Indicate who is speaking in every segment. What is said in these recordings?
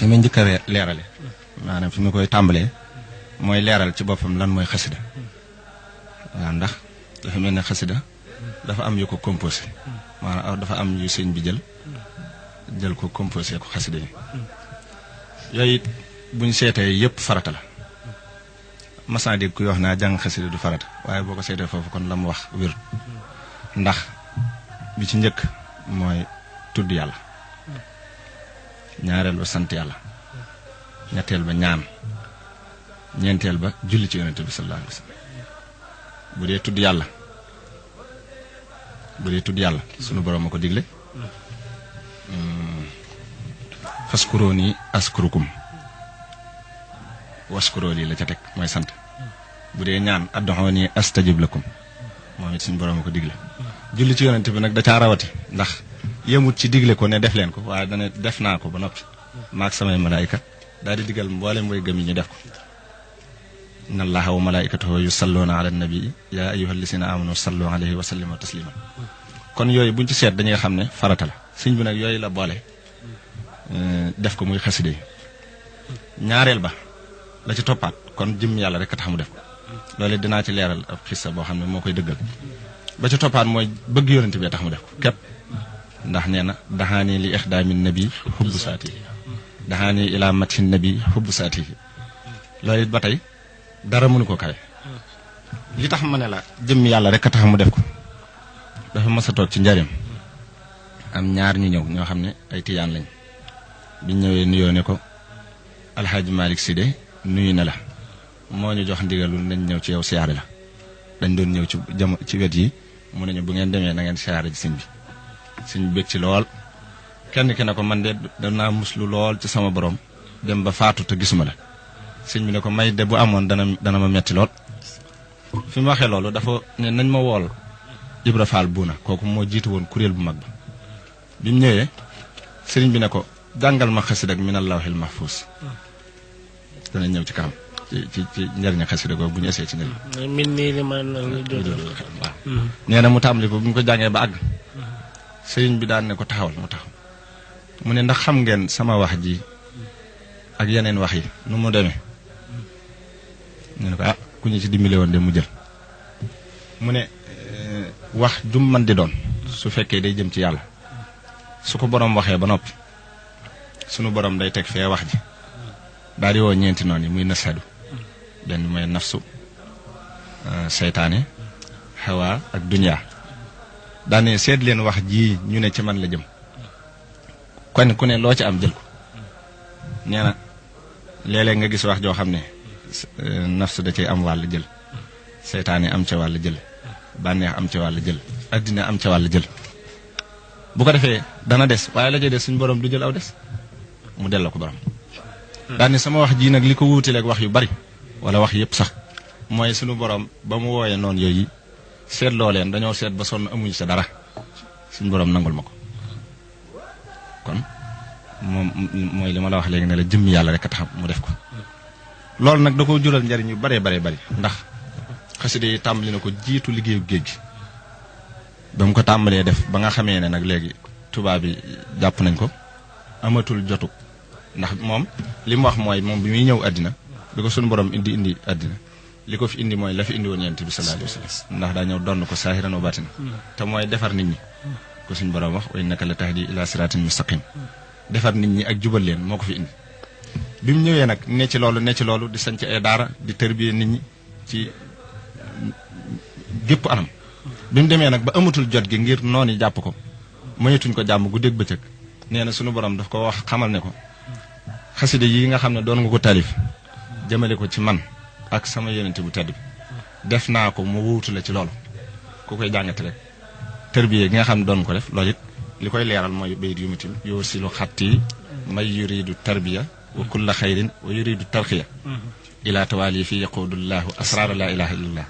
Speaker 1: fi ma njëkk a leerale maanaam fi ma koy tàmbalee mooy leeral ci boppam lan mooy xasida waaw ndax dafa mel ne xasida dafa am yu ko composé maanaam dafa am yu sëñ bi jël ko composé ko xasida yi yooyu it buñ seetee yëpp farata la masan dégg kuy wax naa jàng xasida du farata waaye boo ko seetee foofu kon la mu wax wér ndax bi ci njëkk mooy tudd yàlla ñaareel ba sant yàlla ñetteel ba ñaan ñeenteel ba julli ci yonent bi sallallahu alayhi wa sallam bu dee tudd yàlla sunu borom a ko digle faskurooni askurukum waskurooni la ca teg mooy sant bu dee ñaan adduhooni astajib lakum moom it suñu borom a ko digle julli ci yonent bi nag da caa rawati ndax yemut ci digle ko ne def leen ko waaye dana def naa ko ba noppi maag samay malaayika daal di digal mboolem way gëm yi ñu def ko inna allaha wa malaikatahu yusalluna ala nabi ya ayyuhal lazina amanu sallu alayhi wa sallimu taslima kon yooyu buñ ci seet dañuy xam ne farata la sëñ bi nag yooyu la boole def ko muy xaside yi ñaareel ba la ci toppaat kon jëm yàlla rek a tax mu def ko loolu dinaa ci leeral ab xissa boo xam ne moo koy dëggal ba ci toppaat mooy bëgg yonent bi tax mu def ko képp ndax nee na daxaani li ixdaami nabi xubbu saati daxaani ilaa matin nabi xubbu saati loolu it ba tey dara mënu ko kawe li tax ma ne la jëm yàlla rek a tax mu def ko dafa mas a toog ci njariñ am ñaar ñu ñëw ñoo xam ne ay tiyaan lañ biñ ñëwee nuyoo ne ko alxaaji Malick Sy de nuyu na la moo ñu jox ndigalu nañ ñëw ci yow siyaare la dañ doon ñëw ci wet yi mu ne ñu bu ngeen demee na ngeen siyaare ji sëñ bi sëñ bi bég ci lool kenn ki ne ko man de danaa muslu lool ci sama borom dem ba faatu te gisuma la sëñ bi ne ko may de bu amoon dana ma metti lool fi mu waxee loolu dafa ne nañ ma wool Ibra Fall Buuna kooku moo jiitu woon kuréel bu mag ba bi mu ñëwee sëriñ bi ne ko jàngal ma xasida ak minal lawhil mahfuus dana ñëw ci kanam ci njëriñ xasida googu bu ñu essayé ci njëriñ waaw nee na mu tàmbali ko bu ñu ko jàngee ba àgg sëriñ bi daan ne ko taxawal mu taxaw mu ne ndax xam ngeen sama wax ji ak yeneen wax yi nu mu demee ñu ne ko ah ku ñu ci dimbale woon de mu jël mu ne wax jum man di doon su fekkee day jëm ci yàlla su ko borom waxee ba noppi sunu borom day teg fee wax ji daal di woo ñeenti noonu yi muy nasadu benn mooy nafsu seytaane xawa ak dunya daane seet leen wax ji ñu ne ci man la jëm kon ku ne loo ci am jël ko nee na léeg-léeg nga gis wax joo xam ne nafsu da cay am wàll jël seytaane am ca wàll jël bànneex am ca wàll jël addina am ca wàll jël bu ko defee dana des waaye la ca des suñu borom du jël aw des mu delloo ko borom daane sama wax ji nag li ko wuutileeg wax yu bari wala wax yëpp sax mooy suñu borom ba mu wooyee noonu yooyu seetloo leen dañoo seet ba sonn amuñu sa dara suñu borom nangul ma ko kon moom mooy li ma la wax léegi ne la jëmmi yàlla rek a tax mu def ko loolu nag da ko jural njariñ yu baree bari ndax xasida yi tàmbali na ko jiitu liggéeyu géej gi ba mu ko tàmbalee def ba nga xamee ne nag léegi tubaab bi jàpp nañ ko amatul jotu ndax moom li mu wax mooy moom bi muy ñëw àddina bi ko suñu borom indi àddina li ko fi indi mooy la fi indi woon yonent bi sallallahu alayhi wa sallam ndax daa ñëw donn ko saahiran wa baatin te mooy defar nit ñi ko suñu borom wax wa innaka la tahdi ila siratin mustaqim defar nit ñi ak jubal leen moo ko fi indi bi mu ñëwee nag ne ci loolu di sanc ay daara di tërbiye nit ñi ci gépp anam bi mu demee nag ba amatul jot gi ngir noonu jàpp ko mënatuñ ko jàmm guddeeg bëccëg nee na sunu borom daf ko wax xamal ne ko xasida yi nga xam ne doon nga ko taalif jëmale ko ci man ak sama yonent bu tedd bi def naa ko mu wuutu la ci loolu ku koy jàngate rek tërbiye gi nga xam ne doon ko def loolu it li koy leeral mooy bayit yu mutil yoo silu xatti may yuridu tarbiya wa kulla xayrin wa yuridu tarxiya ila tawaali fi yaquudullahu asraara la ilaha illallah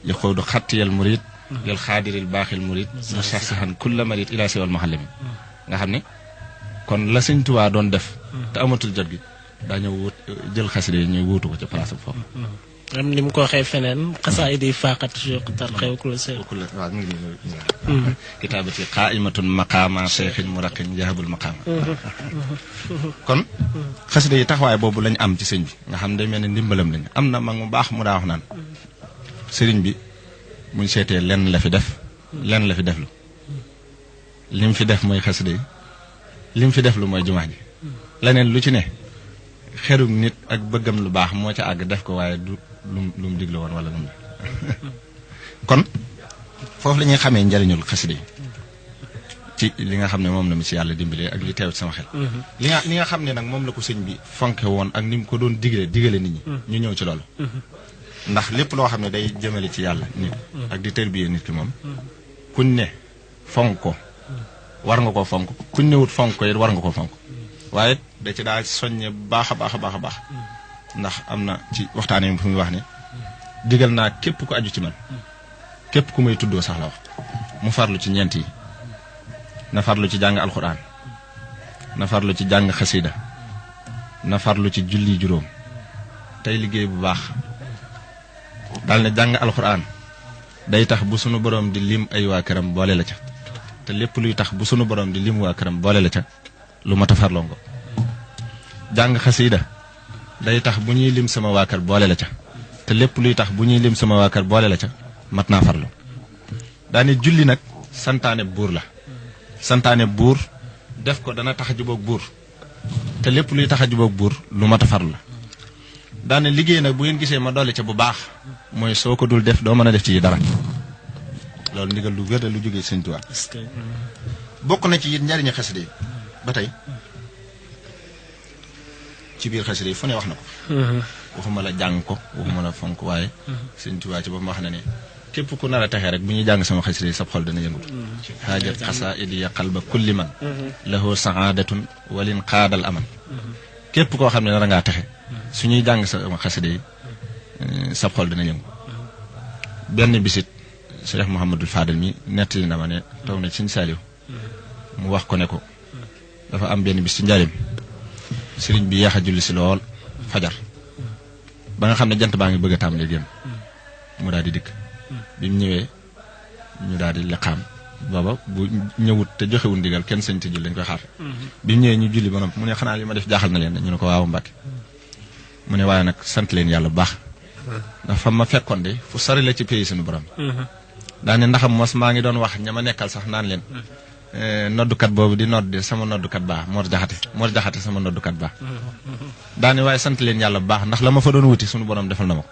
Speaker 1: yaquudu xattiyal murid lil xaadiril baaxil murid musaxsahan kulla marid ila siwal mahallami nga xam ne kon la sëñ Tuubaa doon def te amatul jot gi daa ñëw jël xasida yi ñuy wuutu ko ca place am foofu
Speaker 2: am ni mu ko waxee feneen xasaayid yi faqat suqtal xew ku la sew
Speaker 1: waaw mu ngi nii kitaabati qaa'imatun maqaama seexin muraqin jahabul maqaama kon xasida yi taxawaay boobu lañ am ci sëñ bi nga xam day mel ne ndimbalam lañ am na mag mu baax mu daa wax naan sëriñ bi buñ seetee lenn la fi def lu lim fi def mooy xasida yi lim fi def lu mooy jumaa ji leneen lu ci ne xerug nit ak bëggam lu baax moo ca àgg def ko waaye du lu mu diglu woon wala lu mu kon foofu la ñuy xamee njariñul xasida yi ci li nga xam ne moom la mi ci yàlla dimbalee ak li teew ci sama xel li nga xam ne nag moom la ko sëñ bi fonke woon ak ni mu ko doon digale nit ñi ñu ñëw ci loolu ndax lépp loo xam ne day jëmale ci yàlla nit ak di tërbiyee nit ki moom kuñ ne fonk ko war nga koo fonk kuñ ne wut fonk ko it war nga koo fonk waaye da ci daa soññe baax a baax ndax am na ci waxtaan yi fu muy wax ne digal naa képp ku aju ci man képp ku may tuddoo sax la wax mu farlu ci ñeent yi na farlu ci jàng alxuraan na farlu ci jàng xasida na farlu ci julli juróom tey liggéey bu baax daal ne jàng alxuraan day tax bu sunu borom di lim ay waa këram boole la ca te lépp luy tax bu sunu borom di lim waa këram boole la ca lu mat a farloo ngo jàng xasida day tax bu ñuy lim sama waa kër boole la ca te lépp luy tax bu ñuy lim sama waa kër boole la ca mat naa farlu daane julli nag santaane buur la santaane buur def ko dana tax a jubóog buur te lépp luy tax a jubóog buur lu mat a farlu la daane liggéey nag bu ngeen gisee ma dolli ca bu baax mooy soo ko dul def doo mën a def ci dara loolu ndigal lu wér lu jógee Sëñ Tuubaa bokk na ci it njariñu xasida yi ba tey ci biir xasida yi fu ne wax na ko waxuma la jàng ko waxuma la fonk waaye Sëñ Tuubaa ci boppam wax na ne képp ku nar a texee rek bu ñuy jàng sama xasida yi sab xol dana yëngut xaajat xasaa'idi ya qalba kulli man lahu sa'aadatun walin qaadal aman képp koo xam ne nar a ngaa texe su ñuy jàng sama xasida yi sab xol dana yëngu benn bisit Cheikh Mouhamadul Fadel mi nettali na ma ne toog na ci Sëñ Saaliw mu wax ko ne ko dafa am benn bis ci njaarim sëriñ bi yeex a julli si lool fajar ba nga xam ne jant baa ngi bëgg a tàmbalee génn mu daal di dikk bi mu ñëwee ñu daal di liqaam booba bu ñëwut te joxewul ndigal kenn sañ te julli dañ koy xaar bi mu ñëwee ñu julli ba noppi mu ne xanaa li ma def jaaxal na leen ñu ne ko waaw Mbàkke mu ne waaye nag sant leen yàlla bu baax ndax fa ma fekkoon de fu sori la ci pays suñu borom daane ndaxam mos maa ngi doon wax ña ma nekkal sax naan leen noddukat boobu di nodd sama noddukat baa Mor Jaxate sama noddukat baa daane waaye sant leen yàlla bu baax ndax la ma fa doon wuti suñu borom defal na ma ko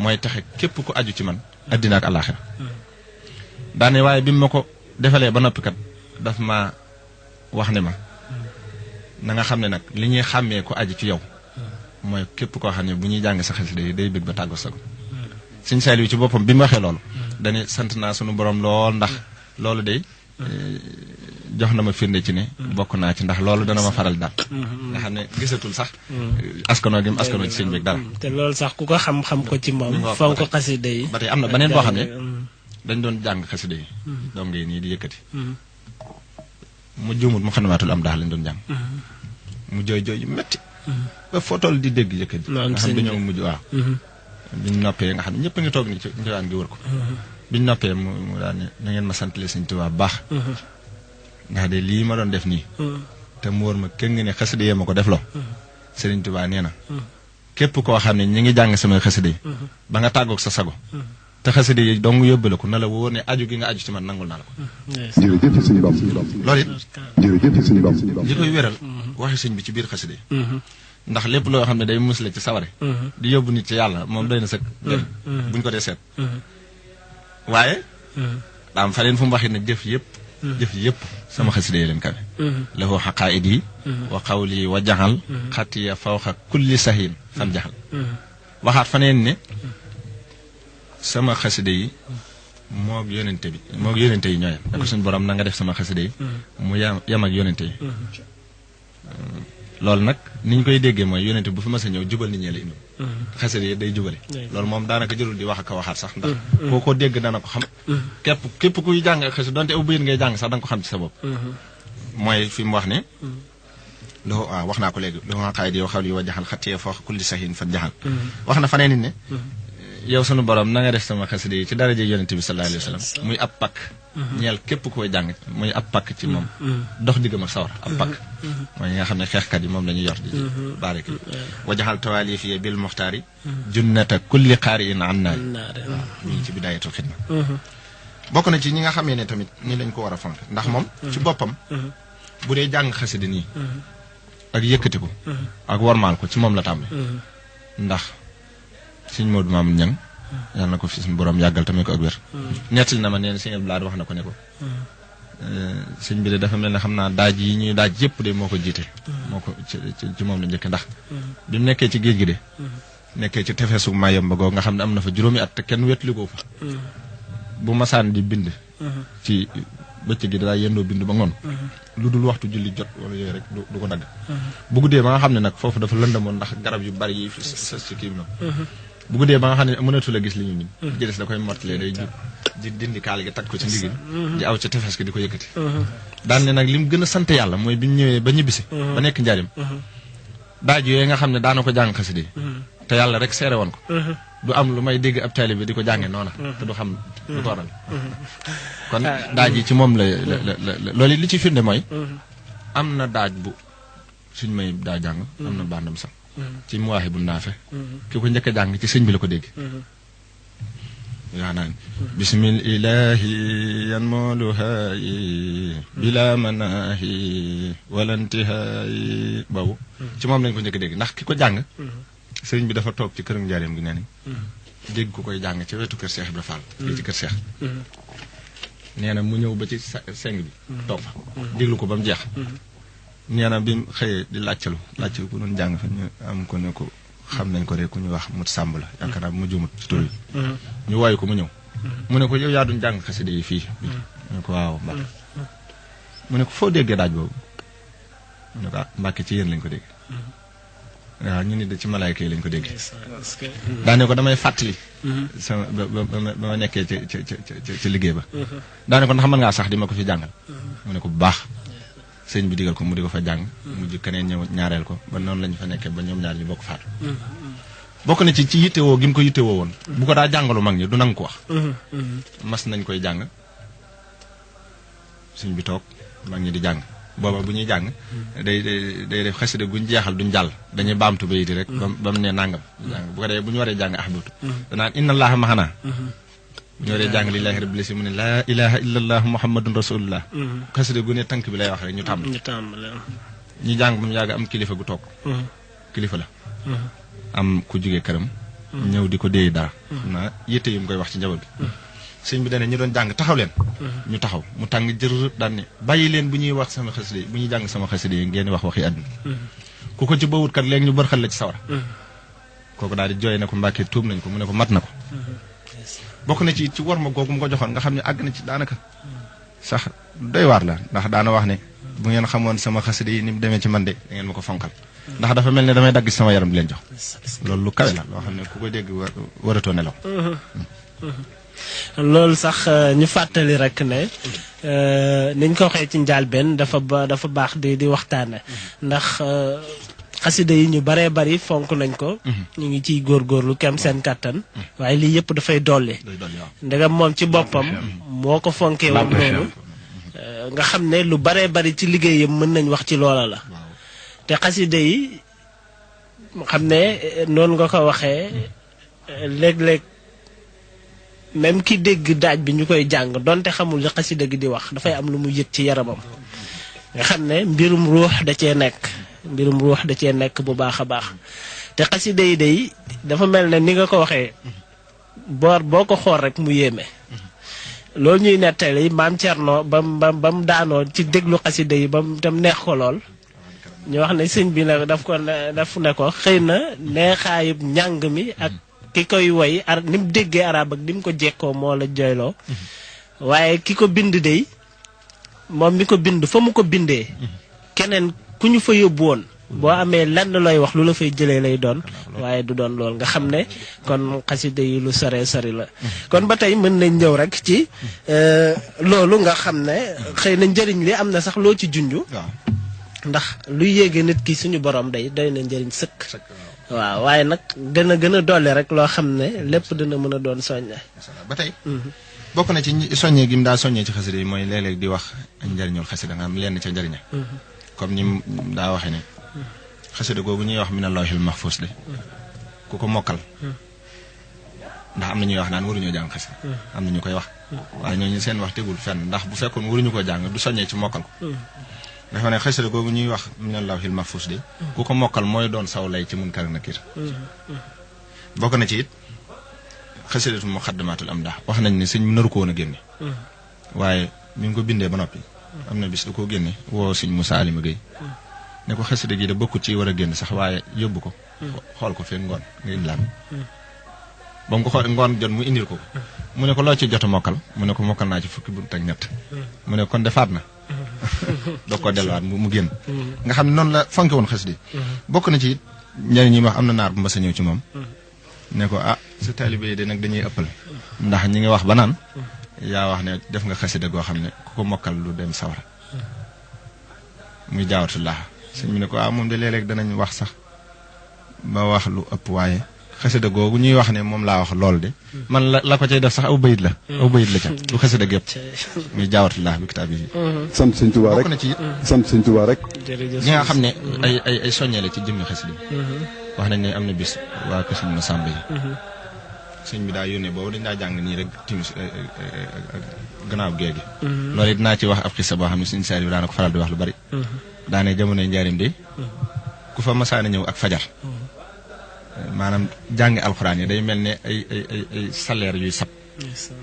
Speaker 1: mooy taxe képp ku aju ci man addina ak àllaaxira daane waaye bi ma ko defalee ba noppi kat daf ma wax ne ma na nga xam ne nag li ñuy xàmmee ko aju ci yow mooy képp koo xam ne bu ñuy jàng sa xasida day bëgg ba tàggoo sago Sëñ Saaliw ci boppam bi mu waxee loolu dañu sant naa sunu borom lool ndax loolu day jox na ma firnde ci ne bokk naa ci ndax loolu dana ma faral daal nga xam ne gisatul sax askanoo gi mu askanoo ci sëñ bi dara
Speaker 2: te loolu sax ku ko xam ko ci moom fonk ko xasida yi
Speaker 1: ba tey am na beneen boo xam ne dañ doon jàng xasida yi doom ngay nii di yëkkati mu juumut mu xanamaatul am daal lañ doon jàng mu jooy yu metti ba foo toll di dégg yëkkati nga xam dañoo mujj waaw biñ noppee nga xam ne ñëpp a ngi toog ni ci njëwaan gi wër ko biñ noppee mu daal ne na ngeen ma santale Sëñ Tuubaa baax ndax de lii ma doon def nii te mu wër ma kenn ne xasida yee ma ko def loo Sëriñ Tuubaa nee na képp koo xam ne ñi ngi jàng samay xasida yi ba nga tàggoog sa sago te xasida yi dong yóbbale ko na la wóor ne aju gi nga aju ci man nangul naa la ko
Speaker 3: jërëjëf sëñ Bam
Speaker 1: loolu it
Speaker 3: jërëjëf sëñ Bam
Speaker 1: li koy wéral waxi sëñ bi ci biir xasida yi ndax lépp loo xam ne day musle ci saware di yóbbu nit ci yàlla moom doy na sëkk buñ ko dee seet waaye daa am faneen fu mu waxee ne jëf yëpp sama xasida yi leen kawe lahu xaqaa'id yi wa qawli wa jaxal xatiya fawxa kulli sahin fan jaxal waxaat faneen ne sama xasida yi moog yonente yi ñooyam da ko suñu borom na nga def sama xasida yi mu yam ak yonente yi loolu nag ni ñu koy déggee mooy yonente bu fi mas a ñëw jubal nit ñi la indi xasida yi day jubale loolu moom daanaka jërul di wax ak a waxaat sax ndax koo ko dégg dana ko xam képp kuy jàng ak xasida donte aw bayit ngay jàng sax da nga ko xam ci sa bopp mooy fi mu wax ne loo waaw wax naa ko léegi loo xaqaay di yow xaw li wa jaxal xattiyee foo kulli sahin fan jaxal wax na faneen ne yow sunu borom na nga def sama xasida yi ci daraja yonent bi sallallahu alayhi wa sallam muy ab pakk ñeel képp koy jàng muy ab pakk ci moom dox diggam ak sawar ab pakk mooy ñi nga xam ne xeexkat yi moom lañuy yor di barik wajaxal tawaali fi bil muxtaari junnata kulli qaari in an naari waaw ñu ngi ci bidaayatul xidma bokk na ci ñi nga xamee ne tamit nii lañ ko war a fonk ndax moom ci boppam bu dee jàng xasida nii ak yëkkati ko ak wormaal ko ci moom la tàmbali ndax sëñ Modou Mamoune Niang yàlla na ko fi suñu borom yàggal tamit ko ak wér nettali na ma nee na sëñ Abdoulaye wax na ko ne ko sëñ bi de dafa mel ne xam naa daaj yi ñuy daaj yëpp de moo ko jiite moo ko ci moom la njëkk ndax bi mu nekkee ci géej gi de nekkee ci tefesu Mayomba googu nga xam ne am na fa juróomi at te kenn wetli ko fa bu masaan di bind ci bëccëg gi daa yendoo bind ba ngoon lu dul waxtu julli jot wala yooyu rek du ko dagg bu guddee ba nga xam ne nag foofu dafa lëndamoon ndax garab yu bari yi sës ci kii bi noonu bu guddee ba nga xam ne mënatul a gis li ñu nim jëles da koy mottalee day jub di dindi kaal gi tag ko ci ndigil di aw ca tefes gi di ko yëkkati daan ne nag li mu gën a sant yàlla mooy bi ñu ñëwee ba ñibbisi ba nekk njaarim daaj yooyu nga xam ne daana ko jàng xasida yi te yàlla rek seere woon ko du am lu may dégg ab taalibe bi di ko jàngee noona te du xam lu ko waral kon daaj yi ci moom la loolu li ci firnde mooy am na daaj bu suñ may daa jàng am na bandam sax ci muwaaxi bu naafe ki ko njëkk a jàng ci sëñ bi la ko dégg yaa naan bismil ilahi yan mooluhaayi bila manaahi walantihaayi boobu ci moom lañ ko njëkk a dégg ndax ki ko jàng sëriñ bi dafa toog ci këram njaareem gi nee nañ dégg ku koy jàng ci wetu kër Cheikh Ibra Fall fii ci kër Cheikh nee na mu ñëw ba ci seng bi toog fa déglu ko ba mu jeex nee na bi mu xëyee di laajtalu ku doon jàng fa ñu am ko ne ko xam nañ ko rek ku ñu wax mut sàmb la yaakaar naa bu ma juumut ci tur yi ñu wooyu ko mu ñëw mu ne ko yow yaa duñ jàng xasida yi fii mu ne ko waaw Mbàkke mu ne ko foo déggee daaj boobu mu ne ko ah Mbàkke ci yéen lañ ko dégg waaw ñu ni de ci malaayka yi lañ ko dégg daane ko damay fàttali sama ba ma nekkee ci liggéey ba daane ko ndax mën ngaa sax di ma ko fi jàngal mu ne ko bu baax sëñ bi digal ko mu di ko fa jàng mujj keneen ñëw ñaareel ko ba noonu lañu fa nekkee ba ñoom ñaar ñu bokk faatu bokk na ci yittewoo gi mu ko yittewoo woon bu ko daa jàngalu mag ñi du nangu ko wax mas nañ koy jàng sëñ bi toog mag ñi di jàng booba bu ñuy jàng day def xasida guñ jeexal duñ jàll dañuy baamtu bayiti rek ba mu ne nàngam jàng bu ko dee bu ñu waree jàng ahbatu danaan inna allaha maxanaa bu ñu waree jàng lillahi rabbil alamin mu ne laa ilaha illa allah muhammadun rasulullah xasida gu ne tànk bi lay wax rek ñu tàmbali ñu jàng ba mu yàgg am kilifa gu toog kilifa la am ku jógee këram ñëw di ko déey dara naa yitte yu mu koy wax ci njaboot bi sëñ bi dane ñu doon jàng taxaw leen ñu taxaw mu tàng jër daan ne bàyyi leen bu ñuy wax sama xasida yi bu ñuy jàng sama xasida yi ngeen wax waxi àdduna ku ko ci bawut kat léegi ñu bërxal la ci sawara kooku daal di jooy ne ko Mbàkke tuub nañ ko mu ne ko mat na ko bokk na ci war ma googu mu ko joxoon nga xam ne àgg na ci daanaka sax doy waar la ndax daana wax ne bu ngeen xamoon sama xasida yi ni mu demee ci man de da ngeen ma ko fonkal ndax dafa mel ne damay dagg sama yaram di leen jox loolu lu kawe la loo xam ne ku ko dégg waratoo nelaw
Speaker 2: loolu sax ñu fàttali rek ne niñ ko waxee ci njàlbeen dafa baax di waxtaane ndax xasida yi ñu baree bari fonk nañ ko ñu ngi ciy góorgóorlu kem seen kàttan waaye lii yëpp dafay dolli ndegam moom ci boppam moo ko fonkee woon noonu nga xam ne lu baree bari ci liggéeyam mën nañ wax ci loola la te xasida yi xam ne noonu nga ko waxee léeg-léeg même ki dégg daaj bi ñu koy jàng donte xamul li xasida gi di wax dafay am lu mu yëg ci yaramam nga xam ne mbirum ruux da cee nekk bu baax a baax te xasida yi day dafa mel ne ni nga ko waxee boo ko xool rek mu yéeme loolu ñuy nettali maam Cerno ba mu daanoo ci déglu xasida yi ba mu tam neex ko lool ñu wax ne sëñ bi nag daf ne ko xëy na neexaayub njàng mi ak ki koy woy ni mu déggee arab ak ni mu ko jekkoo moo la joyloo waaye ki ko bind dey moom mi ko bind fa mu ko bindee keneen ku ñu fa yóbbu woon boo amee lenn looy wax lu la fay jëlee lay doon waaye du doon lool nga xam ne kon xasida yi lu sore sori la kon ba tey mën nañ ñëw rek ci loolu nga xam ne xëy na njëriñ li am na sax loo ci junj ndax luy yéege nit ki suñu borom day doy na njëriñ sëkk waaw waaye nag gën a dolli rek loo xam ne lépp dina mën a doon soññe.
Speaker 1: ba tey. bokk na ci soññee gi mu daa soññee ci xasida yi mooy léeg-léeg di wax njariñul xasida nga am lenn ca njariña comme ni mu daa waxee ne xasida googu ñuy wax min Allahil mahfuz de ku ko mokkal ndax am na ñuy wax naan waruñoo jàng xasida am na ñu koy wax waaye ñooñu seen wax tegul fenn ndax bu fekkoon waruñu ko jàng du soññee ci mokkal ko dafa ne xasida googu ñuy wax min Allahil mahfuz de ku ko mokkal mooy doon saw lay ci Munkar Nakiir bokk na ci it xasidatu muqaddamatul amdah wax nañ ne sëñ naru ko woon a génne waaye mi ngi ko bindee ba noppi am na bis du ko génne woo sëñ Moussa Alima Gueye ne ko xasida gi de bokkut ci war a génn sax waaye yóbbu ko xool ko fekk ngoon nga indilaat ba mu ko xool ngoon jot mu indil ko mu ne ko loo ci jot a mokkal mu ne ko mokkal naa ci fukki bunt ak ñett mu ne kon defaat na doo ko delluwaat mu génn nga xam ne noonu la fonke woon xasida bokk na ci njëriñ yi wax am na naar bu mbasa ñëw ci moom ne ko sa taalibe yi de nag dañuy ëppal ndax ñi ngi wax ba naan yaa wax ne def nga xasida goo xam ne ku ko mokkal lu dem sawara muy jaawatullah sëñ bi ne ko moom de léeg-léeg danañ wax sax ba wax lu ëpp waaye xasida googu ñuy wax ne moom laa wax lool de man la ko cay def sax aw bayit la ca du xasida gépp muy jaawatullah bi kitaab yi
Speaker 3: sant sëñ Tuubaa rek
Speaker 1: bokk na ci
Speaker 3: sant sëñ Tuubaa rek
Speaker 1: ñi nga xam ne ay soññee la ci jëmmi xasida wax nañ ne am na bis waa ko sëñ Masamba yi sëñ bi daa yónnee boobu dañ daa jàng nii rek timis gannaaw géegi loolu it dinaa ci wax ab xisa boo xam ne suñu saar bi daana ko faral di wax lu bari daane jamonoy njaarim de ku fa masaana ñëw ak fajar maanaam jàngi alxuraan yi day mel ne ay salaire yuy sab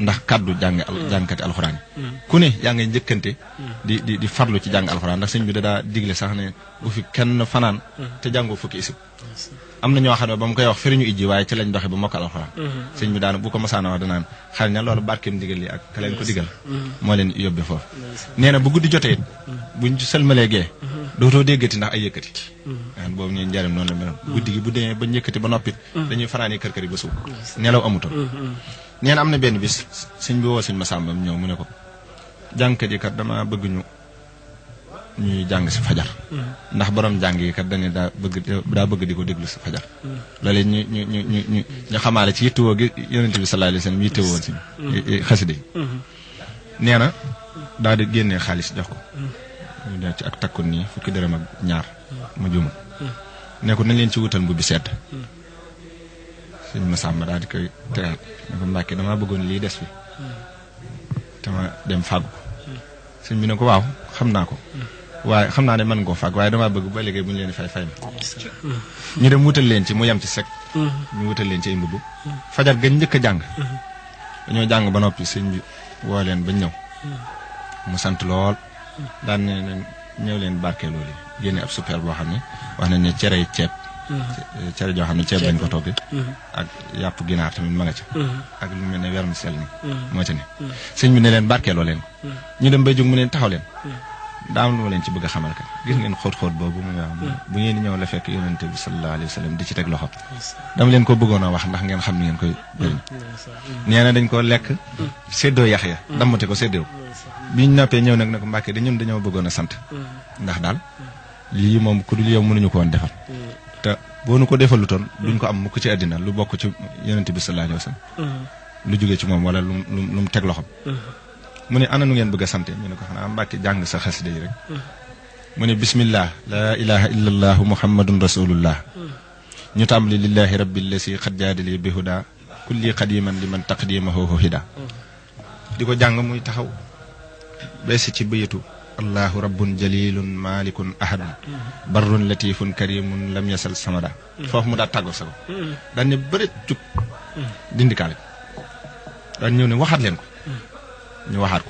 Speaker 1: ndax kaddu jàngkati alxuraan yi ku ne yaa ngay njëkkante di farlu ci jàng alxuraan ndax sëñ bi da daa digle sax ne bu fi kenn fanaan te jàngoo fukki isib am na ñoo xam ne ba mu koy wax firiñu ijji waaye ci lañ doxe ba mokkal alxuraan sëñ bi daana bu ko masaana wax danaan xal na loolu barkeem digal li ak ka leen ko digal moo leen yóbbe foofu nee na bu guddi jotee it buñ sëlmalee gee dootoo déggati ndax ay yëkkati boobu ñuy njariñ noonu la meloon guddi gi bu demee ba yëkkati ba noppit dañuy fanaani kër-kër yi ba suuf nelaw amutoon nee na am na benn bis sëñ bi woo sëñ Masamba ñëw mu ne ko jàngkat yi kat dama bëgg ñuy jàng si fajar ndax borom jàng yi kat dañu daa bëgg di ko déglu si fajar loolu ñu xamaale ci yittewoo gi yonent bi sallallahu alayhi wasallam yittewoo woon si xasida yi nee na daal di génnee xaalis jox ko ñu dee ci ak takkun nii fukki dërëm ak ñaar ma jumul ne ko nañ leen ci wutal mbubbi sedd sëñ Masamba daal di koy tegaat ne ko Mbàkke damaa bëggoon lii des fi te ma dem fàggu ko sëñ bi ne ko waaw xam naa ko waaye xam naa ne mën nga koo fàgg waaye damaa bëgg ba léegi bu ñu leen fay ma ñu dem wutal leen ci mu yem ci sec ñu wutal leen ci ay mbubb fajar gañ njëkk a jàng dañoo jàng ba noppi sëñ bi woo leen bañ ñëw mu sant lool daan ne leen ñëw leen barkeeloo li génne ab super boo xam ne wax nañ ne cere ceeb cere joo xam ne ceeb lañ ko togg ak yàpp ginaar tamit ma nga ca ak lu mel ne vermicelle ni moo ca ne sëñ bi ne leen barkeeloo leen ko ñu dem bay jóg mu leen taxaw leen daam lu ma leen ci bëgg a xamal kat gis ngeen xóot-xóot boobu muy wax bu ngeen di ñëw la fekk yonente bi sallallahu alayhi wa sallam di ci teg loxo dama leen ko bëggoon a wax ndax ngeen xam ni ngeen koy jëriñ nee na dañ ko lekk séddoo yax ya dammate ko séddoo biñ noppee ñëw nag ne ko Mbàkke de ñun dañoo bëggoon a sant ndax daal lii moom ku dul yow mënuñu ko woon defal te boo nu ko defalutoon duñ ko am mukk ci àddina lu bokk ci yonente bi sallallahu alayhi wa sallam lu jógee ci moom wala lu mu teg loxom mu ne ana nu ngeen bëgg a sante ñu ne ko xanaa Mbàkke jàng sa xasida yi rek mu ne bismillah laa ilaha illa allahu muhammadun rasulullah ñu tàmbali lillahi rabbil lasi xad jaadali bi huda kulli qadiman liman taqdimahu hida di ko jàng muy taxaw beesi ci bëyatu allahu rabbun jalilun malikun ahadun barrun latifun karimun lam yasal samada foofu mu daa tàggoo sa ko daan ne bëri jug dindikaale daan ñëw ne waxaat leen ko ñu waxaat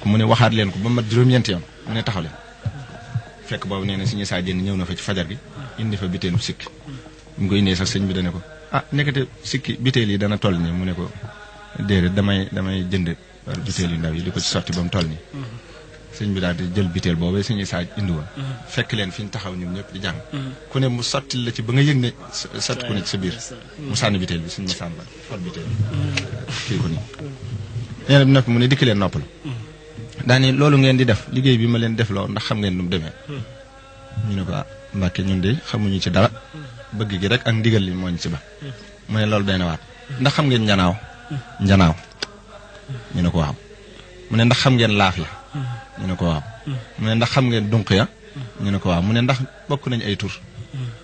Speaker 1: ko mu ne waxaat leen ko ba mat juróom-ñeenti yoon mu ne taxaw leen fekk boobu nee na suñu saa jënd ñëw na fa ci fajar gi indi fa biteelu sikki mu ngi ko indee sax sëñ bi dane ko nekkate sikki biteel yi dana toll nii mu ne ko déedéet damay jënd biteel yu ndaw yi di ko ci sotti ba mu toll nii sëñ bi daal di jël biteel boobu suñuy saa indi woon fekk leen fi ñu taxaw ñun ñëpp di jàng ku ne mu sotti la ci ba nga yëg ne sotti ku ne ci sa biir mu sànni biteel bi suñu ma sàmba for biteel kii ko nii nee na bi noppi mu ne dikk leen noppal daane loolu ngeen di def liggéey bi ma leen def loo ndax xam ngeen nu mu demee ñu ne ko ah Mbàkke ñun de xamuñu ci dara bëgg gi rek ak ndigal li moo ñu ci ba mu ne loolu day na waat ndax xam ngeen njanaaw ñu ne ko waaw mu ne ndax xam ngeen laaf ya ñu ne ko waaw mu ne ndax xam ngeen dunq ya ñu ne ko waaw mu ne ndax bokk nañ ay tur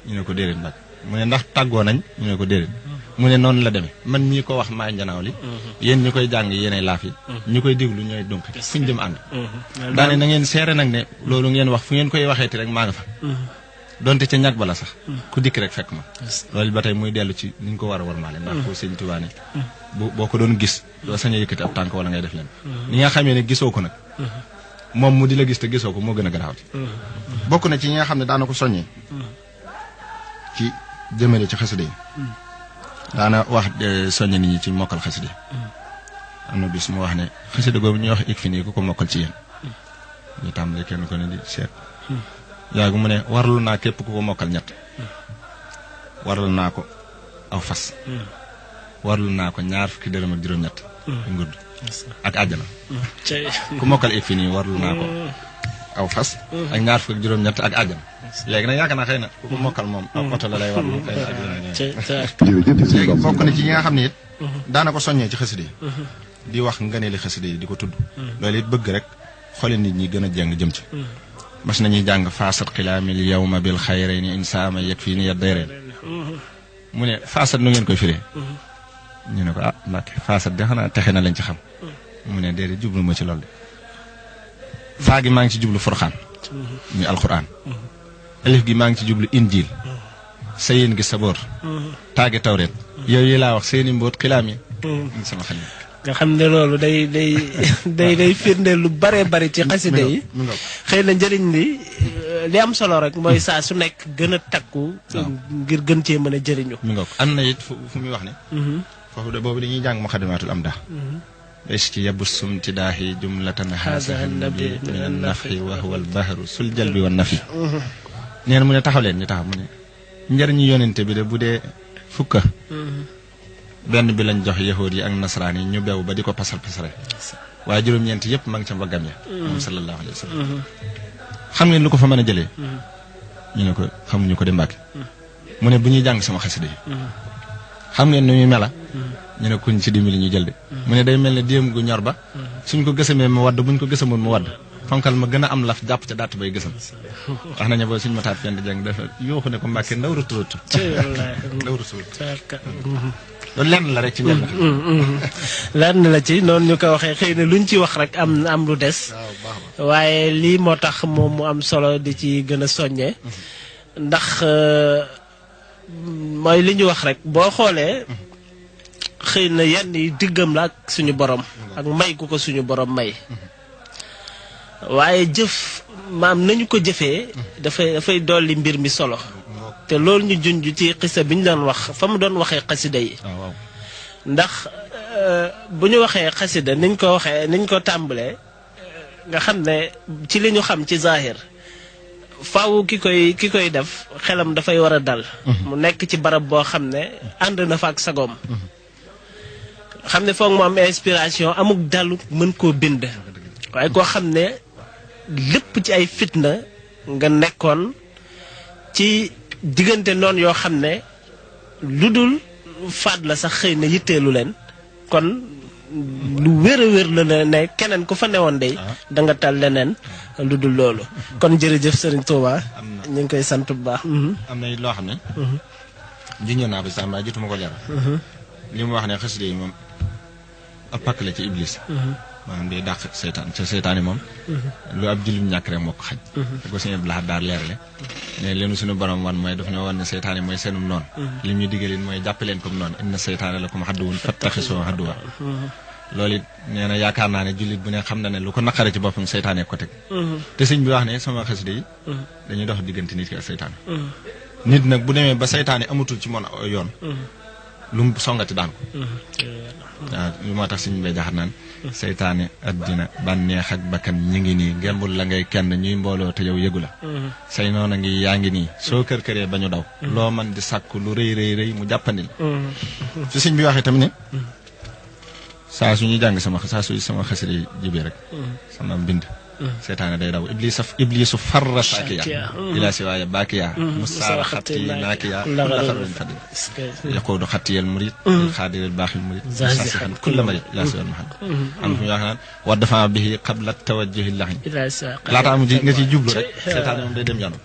Speaker 1: ñu ne ko déedéet Mbàkke mu ne ndax tàggoo nañ ñu ne ko déedéet mu ne noonu la demee man mii ko wax maay njanaaw li yéen ñi koy jàng yéenay laaf yi ñi koy déglu ñooy dunq fu ñu jëm ànd daane na ngeen seere nag ne loolu ngeen wax fu ngeen koy waxeeti rek maa nga fa donte ca ñag bala sax ku dikk rek fekk ma loolu ba tey muy dellu ci ni ñu ko war a warmaale ndax ko sëñ Tuubaa ne boo ko doon gis doo sañ a yëkkati ab tànk wala ngay def leen ni nga xamee ne gisoo ko nag moom mu di la gis te gisoo ko moo gën a garaaw bokk na ci ñi nga xam ne daana ko soññee ci jëmale ci xasida yi daana wax soññe nit ñi ci mokkal xasida yi am na bis mu wax ne xasida googu ñuy wax ik fi nii ku ko mokkal ci yéen ñu tàmbale kenn ko ne di seet yaagu mu ne warlu naa képp ku ko mokkal ñett warlu naa ko aw fas warlu naa ko 20 dërëm ak juróom-ñett ngudd ak àjjana ku mokkal ik fi nii warlu naa ko aw fas ak 20 ak juróom-ñett ak àjjana léegi nag yaakaar naa xëy na ku ko mokkal moom ak oto la lay warlu xëy na ak léegi bokk na ci ñi nga xam ne it daana ko soññee ci xasida yi di wax ngëneeli xasida yi di ko tudd loolu it bëgg rek xooli nit ñi gën a jàng jëm ci mas nañuy jàng faasat xilaamil yawma bil xayrayni insaama yeg fii ni ya dayreen mu ne faasat nu ngeen koy firee ñu ne ko ah Mbàkke faasat de xanaa texe na lañ ci xam mu ne déedéet jublu ma ci loolu de faa gi maa ngi ci jublu furxaan muy alquran alif gi maa ngi ci jublu injil sayin gi saboor taagi tawreet yooyu yi laa wax seeni mbóot xilaam yi sama xel
Speaker 2: nga xam ne loolu day firndeel lu bare bari ci xasida yi xëy na njëriñ li am solo rek mooy saa su nekk gën a takku ngir gën cee mën a jëriñu
Speaker 1: mi nga ko am na it fu muy wax ne foofu de boobu dañuy jàng muxaddimaatul am daa bés ci yabu sumti daahi jumlatan haasaha nabi min an nafi wa huwa al bahru sul jalbi wa nafi nee na mu ne taxaw leen ñu taxaw mu ne njëriñu yonente bi de bu dee fukka benn bi lañ jox yahuud yi ak nasaraan yi ñu bew ba di ko pasare waaye juróom-ñeent yëpp ma ngi ca mbaggam ya moom sallallahu alayhi wa sallam xam ngeen lu ko fa mën a jëlee ñu ne ko xamuñu ko de Mbàkke mu ne bu ñuy jàng sama xasida yi xam ngeen nu ñuy mela ñu ne kuñ ci dimbali ñu jël de mu ne day mel ne déem gu ñor ba suñ ko gësamee mu wadd buñ ko gësamoon mu wadd fonkal ma gën a am laf jàpp ca datt bay gësam wax nañu boo suñ mataat fenn jàng dafa yooxu ne ko Mbàkke ndaw ruturut ndaw ruturut loolu lenn la rek ci njëriñ
Speaker 2: lenn la ci noonu ñu ko waxee xëy na luñ ci wax rek am lu des waaye lii moo tax moom mu am solo di ci gën a soññee ndax mooy li ñu wax rek boo xoolee xëy na yenn yi diggam la ak suñu borom ak may ku ko suñu borom may waaye jëf maam nañu ko jëfee dafay dolli mbir mi solo te loolu ñu junj ci xisa bi ñu doon wax fa mu doon waxee xasida yi ndax bu ñu waxee xasida niñ ko tàmbalee nga xam ne ci li ñu xam ci zahir faaw ki koy def xelam dafay war a dal mu nekk ci barab boo xam ne ànd na fa ak sagoom xam ne foog mu am inspiration amuk dalu mën koo bind waaye koo xam ne lépp ci ay fitna nga nekkoon ci diggante noonu yoo xam ne lu dul faat la sax xëy na yitteelu leen kon lu wér a wér la ne keneen ku fa newoon day da nga tal leneen lu dul loolu kon jërëjëf Serigne Touba ñu ngi koy sant bu baax
Speaker 1: am na it loo xam ne junjoon naa ko sax mbaa jotuma ko leeral li mu wax ne xasida yi moom ab pakk la ci iblis maanaam day dàq seytaan ca seytaan yi moom lu ab jullit ñàkk rek moo ko xaj te ko suñu laxat daar leerale ne leenu suñu borom wan mooy daf ñoo wan ne seytaan yi mooy seenum noonu li ñu diggaleen mooy jàppaleen comme noonu inna seytaane la comme xadduwun fattaxisoo xadduwa loolu it nee na yaakaar naa ne jullit bu ne xam na ne lu ko naqare ci boppam seytaane ko teg te sëñ bi wax ne sama xasida yi dañuy dox diggante nit ki ak seytaane nit nag bu demee ba seytaane amatul ci moom yoon lu mu songati daan ko waaw lu moo tax suñu bay jaxat naan seytaane addina bànneex ak bakkan ñi ngi nii ngembul la ngay kenn ñuy mbooloo te yow yëgu la say noona ngi yaa ngi nii soo kër-këree ba ñu daw loo man di sàkku lu rëy mu jàppandil su sëñ bi waxee tamit ne saa su ñuy jàng sama xasida yi jibee rek sama mbind seytaane day daw iblisu farra saakiya ila siwaaya baakiya musaara xatti naakiya kulla xarrin fadil yaquudu xattiyal murid xaadiril baaxil murid sasixan kulla marid ila siwaal mahad am fu ñu wax naan wa dafa bihi qabla tawajjuhi laxin laataa mu nga ciy jublu rek seytaane moom day dem jànn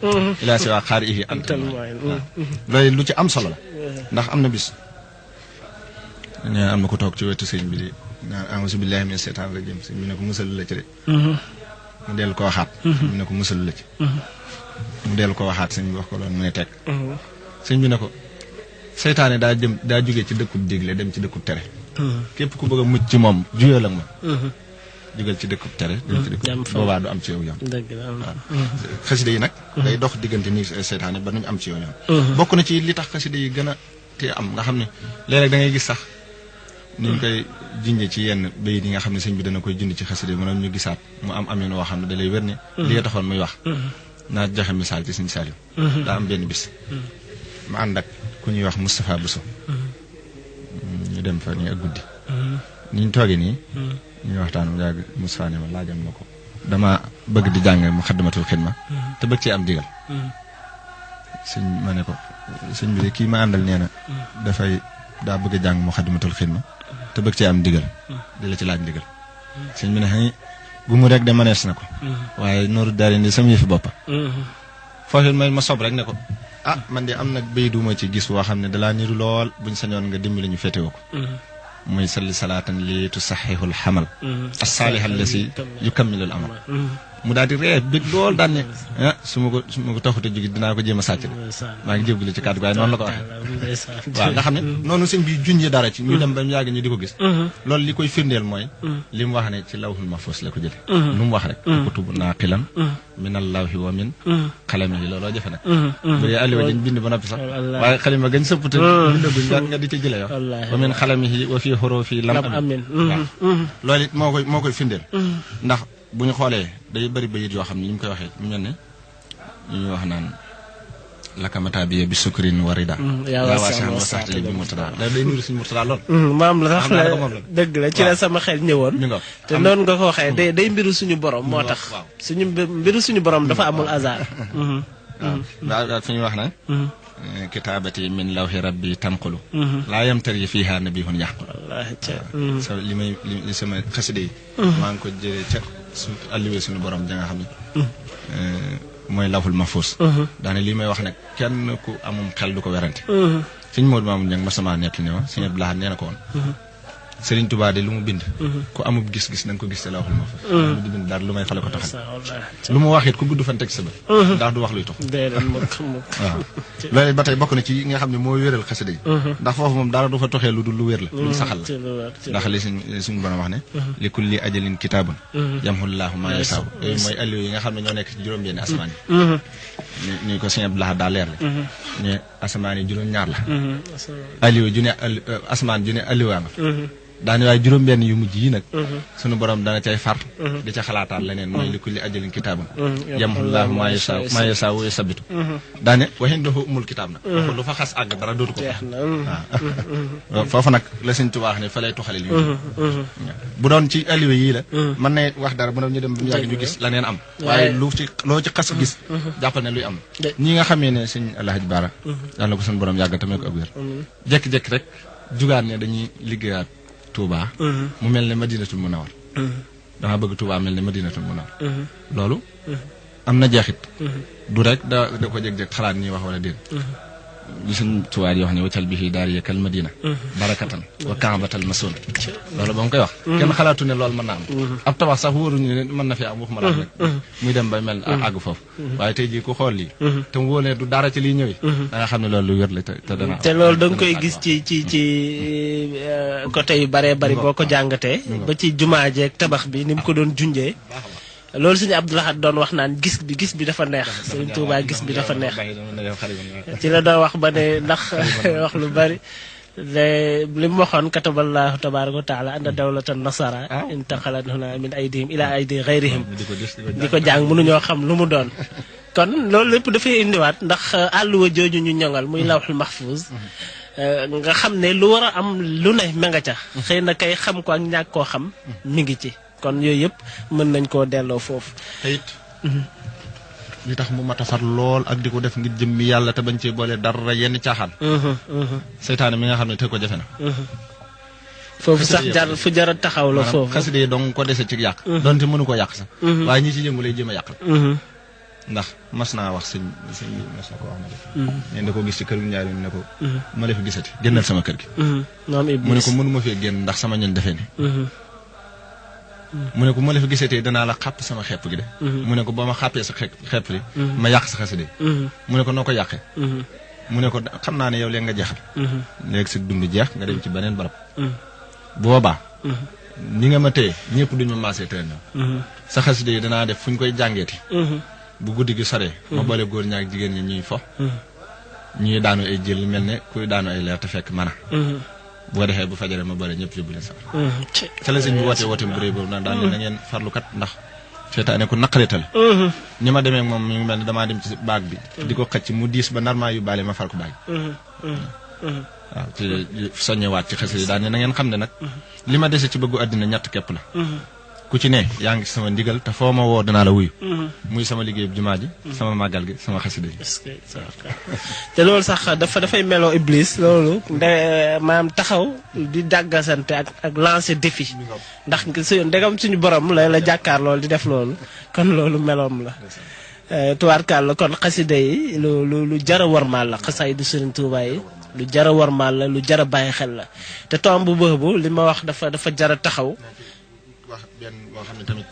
Speaker 1: ila siwaa xaari ihi anta loolu lu ci am solo la ndax am na bis am na ko toog ci wetu sëñ bi di naan a'uuzu billaahi mina seytaani rajiim sëñ bi ne ko musal la ci de mu dellu ko waxaat sëñ bi ne ko musal la ci mu dellu ko waxaat sëñ bi wax ko loolu mu ne teg sëñ bi ne ko seytaane daa jógee ci dëkkub digle dem ci dëkkub tere képp ku bëgg a mucc ci moom juyal ak moom jógal ci dëkkub tere dem ci dëkkub boobaa du am ci yow yoon waaw xasida yi nag day dox diggante nii seytaane ba nuñ am ci yow yoon bokk na ci li tax xasida yi gën a te am nga xam ne léeg-léeg da ngay gis sax ni ñu koy junjee ci yenn bayit yi nga xam ne sëñ bi dana koy junj ci xasida yi maanaam ñu gisaat mu am amin woo xam ne da lay wér ne li nga taxoon muy wax naa joxe misaal ci sëñ Saliou daa am benn bis ma ànd ak ku ñuy wax Moustapha Bousso ñu dem fa nii ak guddi ni ñu toogee nii ñuy waxtaan mu yàgg Moustapha ne ma laajal ma ko dama bëgg di jàng Muxaddamatul Xidma te bëgg cee am digal sëñ ma ne ko sëñ bi de kii ma àndal nee na dafay daa bëgg a jàng Muxaddamatul Xidma te bëgg cee am digal di la ci laaj digal sëñ bi ne xëy bu mu rek de manees na ko waaye nooru daal di sama yëfi boppa foofu may ma sob rek ne ko man de am nag béy duma ci gis woo xam ne dalaa niru lool buñ sañoon nga dimbali ñu féetewoo ko muy salli salaatan li tusaxixul xamal as-saalih allasi yukammilul amal mu daal di ree bég lool daan ne su ma ko taxut a jóge dinaa ko jéem a sàcc de maa ngi jégalu ci kàddu waaye noonu la ko waxee waaw nga xam ne noonu sëñ bi junjee dara ci ñu dem ba mu yàgg ñu di ko gis loolu li koy firndeel mooy li mu wax ne ci lawhul mahfuz la ko jële lu mu wax rek kutubu naaqilan minal lawhi wa min xalamihi looloo jafe nag bu dee alliwa dañ bind ba noppi sax waaye xalima gañ sëppte bindaguñ nga di ci jële yo wa min xalamihi wa fii xurufi lam amin waaw loolu it moo koy firndeel ndax bu ñu xoolee day bëri bayit yoo xam ne ni ñu koy waxee mu mel ne ñuy wax naan lakamata bi bi sukrin warida yaa waasi'an wa saxtali bi murtada day nuru suñu murtada lool
Speaker 2: maam la sax la dëgg la ci la sama xel ñëwoon te noonu nga ko waxee day mbiru suñu borom moo tax suñu mbiru suñu borom dafa amul hasard
Speaker 1: waaw fi ñuy wax nag kitaabati min lawhi rabbi tanqulu laa yamtari fiiha nabihun yaqulu sa li sama xasida yi maa ngi ko jëlee ca su alliwee suñu borom ja nga xam ne mooy lawhul mahfuz daane lii may wax nag kenn ku amum xel du ko werante sëñ Modou Mamoun Niang ma sama nekk ne ma sëñ Abdou Lahad nee na ko woon Sëriñ Tuubaa de lu mu bind ku amub gis-gis na nga ko gis te lawhul mahfuz lu di bind daal lu may fale ko taxal lu mu wax it ku gudd fan teg sa bët ndax du wax luy tax waaw loolu ba tey bokk na ci nga xam ne moo wéral xasida yi ndax foofu moom dara du fa toxee lu dul lu wér la lu saxal la ndax li suñu borom wax ne li kulli ajalin kitaabun yamhullaahu maa yashaa yooyu mooy alliwa yi nga xam ne ñoo nekk ci juróom-benni asamaan yi ni ko sëñ Abdou Lahad daa leer la ne asamaan yi juróom-ñaar la alliwa ju ne asamaan ju ne alliwa nga daane waaye juróom-benn yu mujj yi nag sunu borom dana cay far di ca xalaataat leneen mooy li kulli ajalin kitaabun yamhullaahu maa yashaa wa yusabbitu daane wa indahu ummul kitaab nag waxu lu fa xas àgg dara dootu ko waaw foofu nag la sëñ Tuubaa wax ne fa lay tuxale li bu doon ci alliwa yii la mën na wax dara bu doon ñu dem ba mu yàgg ñu gis leneen am waaye loo ci xas gis jàppal ne luy am ñi nga xamee ne sëñ Alhaji Baara yàlla na ko sunu borom yàgg tamit ko ak wér jékki-jékki rek jugaat ne dañuy liggéeyaat Touba mu mel ne Madinatul Munawwar dama bëgg Touba mel ne Madinatul Munawwar loolu am na jeexit du rek da ko jeg-jeg xalaat nii wax wala déet li suñ tubaab yi wax ne waccal bi fii daal yeekal Madina barakatan wa kaabatal masoon loolu ba mu koy wax kenn xalaatu ne loolu mën na am ab tabax sax wóoruñu ne mën na fi am waxuma la rek muy dem ba mel àgg foofu waaye tey jii ku xool lii te mu wóor ne du dara ci liy ñëwee da nga xam ne loolu lu wér la te dana
Speaker 2: te loolu da nga koy gis ci côté yu baree bari boo ko jàngatee ba ci jumaa jeeg tabax bi ni mu ko doon junjee loolu suñu Abdou Lahad doon wax naan gis bi dafa neex Sëriñ Tuubaa gis bi dafa neex ci la doon wax ba ne ndax wax lu bari li mu waxoon kataballahu tabaaraka wa taala anna dawlatan nasara intaqalat huna min aydihim ila aydi gayrihim di ko jàng mënuñoo xam lu mu doon kon loolu lépp dafay indiwaat ndax àlluwa jooju ñu ñoŋal muy lawhul mahfuz nga xam ne lu war a am lu ne ma nga ca xëy na kay xam ko ak ñàkk koo xam mi ngi ci kon yooyu yëpp mën nañ koo delloo foofu.
Speaker 1: te it li tax mu mat a far lool ak di ko def ngir jëmmi yàlla te bañ cee boole dara yenn caaxaan. seytaane mi nga xam ne te ko jafe na.
Speaker 2: foofu sax fu jar a taxaw la foofu.
Speaker 1: xasida yi dong ko dese ci yàq. donte mënu ko yàq sax. waaye ñi ci yëngu lay jéem a yàq. ndax mas naa wax sëñ bi mas na ko wax na def. nee da ko gis ci kër gi ñaari ne ko. ma la fi gisati génnal sama kër gi. mu ne ko mënuma fee génn ndax sama ñoñ defee ni mu ne ko ma la fi gisatee danaa la xàpp sama xepp gi de. mu ne ko ba ma xàppee sa xepp li ma yàq sa xasida mu ne ko noo ko yàqee. mu ne ko xam naa ne yow léegi nga jeexal. léegi sa dund jeex nga dem ci beneen barab. boobaa. ni nga ma téye ñëpp duñu ma maasee tëral sa xasida yi danaa def fu ñu koy jàngeeti. bu guddi gi soree. ma boole góor ñaak jigéen ñi ñuy fo. ñuy daanu ay jël mel ne kuy daanu ay leer te fekk mana boo defee bu fajaree ma boole ñëpp yóbbu leen sax. ca la sëñ bi woote bu rëy boobu nag daan na ngeen farlukat ndax seetaane ko naqarital. ñi ma demee moom mi ngi mel ne damaa dem ci baag bi. di ko xëcc mu diis ba nar maa yóbbaale ma far ko baag. waaw te soññewaat ci xasida yi daan na ngeen xam ne nag. li ma dese ci bëggu àddina ñett képp la. ku ci ne yaa ngi sama ndigal te foo ma woo danaa la wuyu. muy sama liggéeyu jumaa ji. sama màggal gi sama xasida yi.
Speaker 2: te loolu sax dafay meloo iblis loolu maanaam taxaw di dàggasante ak lancer défi ndax ndegam suñu borom la jàkkaar loolu di def loolu kon loolu meloom la. tubaarkaal la kon xasida yi lu jar a warmaal la xasaay du Sëriñ Tuubaa yi lu jar a warmaal la lu jar a bàyyi xel la te tomb boobu li ma wax dafa jar a taxaw.
Speaker 1: wax benn boo xam ne tamit.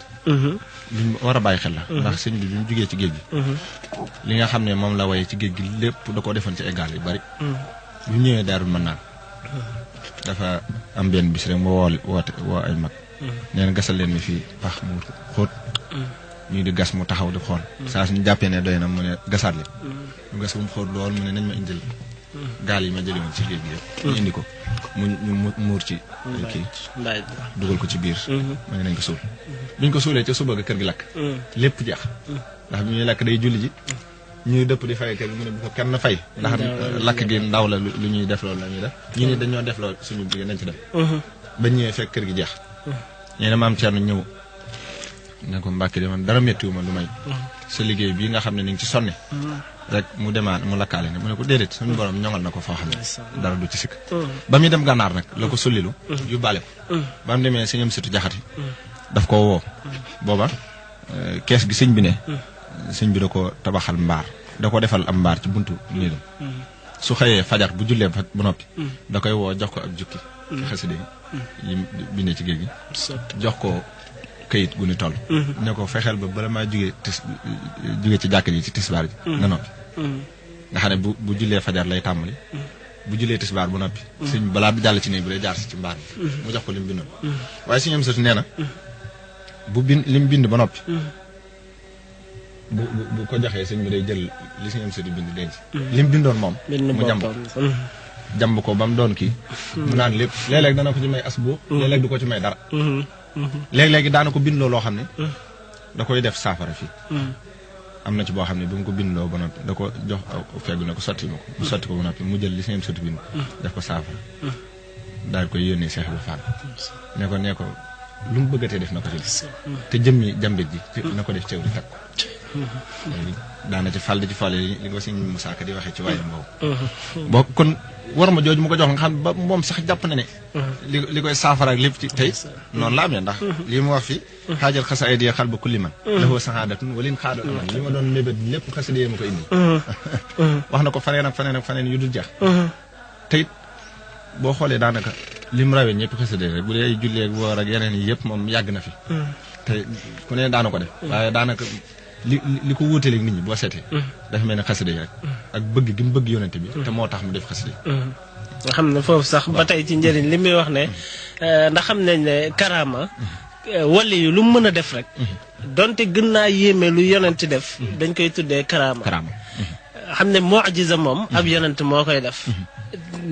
Speaker 1: li ñu war a bàyyi xel la. ndax sëñ bi mu jugee ci géej gi. li nga xam ne moom la waye ci géej gi lépp da koo defoon ci égal yu bari. bu ñëwee daarul mën naan. dafa am benn bis rek mu woo ay mag. nee na gasal leen mi fii pax mu xóot. ñu di gas mu taxaw di xool. saa suñu jàppee ne doy na mu ne gasaat leen. mu gas bu mu xóot lool mu ne nañ ma indil gaal yi ma jëlee woon ci géej gi yëpp. ñu indi ko mu muur ci. kii dugal ko ci biir. ma ne nañ ko suul. biñ ko suulee ca suba ga kër gi lakk. lépp jeex. ndax bi ñuy lakk day julli ji. ñuy dëpp di fay kër gi mu ne bu ko kenn fay. ndax lakk gi ndaw la lu ñuy def loolu la ñuy def. ñu ne dañoo def loolu suñu biir nañ ci def. bañ ñëwee fekk kër gi jeex. ñu ne maam Thierno ñëw. ne ko Mbàkke de man dara méttiwu ma lu may. sa liggéey bii nga xam ne ni ngi ci sonne. rek mu demaat mu lakkaale ne mu ne ko déedéet suñu borom ñoŋal na ko foo xam ne dara du ci sikk. ba muy dem gànnaar nag la ko sullilu. yóbbaale ko. ba mu demee sëñam situ jaxati. daf koo woo. booba kees gi sëñ bi ne. sëñ bi da ko tabaxal mbaar. da ko defal am mbaar ci buntu néegam. su xëyee fajar bu jullee ba noppi. da koy woo jox ko ab jukki. xasida yi bindee ci géej gi. jox ko kayit gu ni toll. ne ko fexeel ba bala maa jugee ci jàkk ji ci tisbaar ji. nga noppi. nga xam ne bu jullee fajar lay tàmbali. bu jullee tisbaar bu noppi. sëñ balaa di jàll ci néeg bi day jaar si ci mbaar bi. mu jox ko li mu bindoon. waaye sëñ am sëtu nee na bu li mu bind ba noppi. bu ko joxee sëñ bi day jël li sëñ am sëtu bind denc. li mu bindoon moom. mu jàmb ko ba mu doon kii. mu naan lépp léeg-léeg dana ko ci may as boo. léeg-léeg du ko ci may dara. léeg-léegi daana ko bindloo loo xam ne. da koy def saafara fii. am na ci boo xam ne bi mu ko bindloo ba noppi da ko jox feggu ne ko sotti ma ko. mu sotti ko ba noppi mu jël li seen sotti bind. def ko saafara. daal koy yónnee Seex Ibra Faal. ne ko lu mu bëggatee def na ko ci. te jëmmi jàmbit ji. na ko def ceew di takk ko. daana ci fàll di fàll li ko sëñ Musaa Ka di waxee ci waayam boobu. boo kon war ma jooju mu ko jox nga xam ba moom sax jàpp na ne. li koy saafara ak lépp ci tey noonu la amee ndax lii mu wax fi xaajal xasaayid yi xal ba kulli man lahu sahaadatun walin xaadal aman li ma doon mébét lépp xasida yi ma ko indi wax na ko faneen ak faneen yu dul jeex te it boo xoolee daanaka lim rawee ñëpp xasida rek bu dee ay julli ak woor ak yeneen yi yëpp moom yàgg na fi te ku ne daana ko def waaye daanaka li ko wuutaleeg nit ñi boo seetee dafa mel ne xasida yi rek ak bëgg gi mu bëgg yonente bi te moo tax mu def xasida yi
Speaker 2: nga xam ne foofu sax ba tey ci njëriñ li muy wax ne ndax xam nañ ne karaama wali yu lu mu mën a def rek donte gën naa yéeme lu yonent def dañ koy tuddee karaama xam ne mu'jiza moom ab yonent moo koy def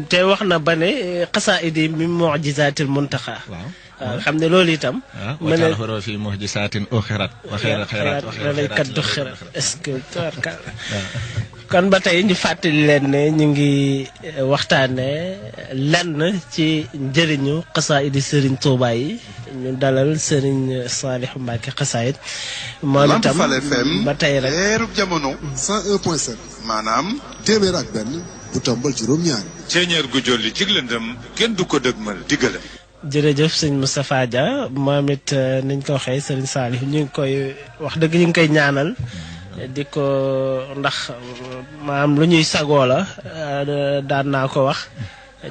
Speaker 2: te wax na ba ne xasaa'id yi min mu'jizaatil muntaxa waaw xam ne loolu itam.
Speaker 1: ma ne waaw fi mu'jizaatin uxirat wa xayra xayraat
Speaker 2: est-ce que kon ba tey ñu fàttali leen ne ñu ngi waxtaane lenn ci njëriñu xasaayidi Serigne Touba yi ñu dalal Serigne Saliou Mbacké xasaayid moom itam ba tey rek
Speaker 4: leerub jamono
Speaker 5: 101.7
Speaker 4: maanaam
Speaker 5: téeméer ak benn bu tombal juróom-ñaar
Speaker 6: ceeñeer gu jolli ci lëndëm kenn du ko dëgmal diggale.
Speaker 2: jërëjëf sëñ Moustapha Dia moom it niñ ko waxee Serigne Saliou ñu ngi koy wax dëgg ñu ngi koy ñaanal di ko ndax maanaam lu ñuy sagoo la daan naa ko wax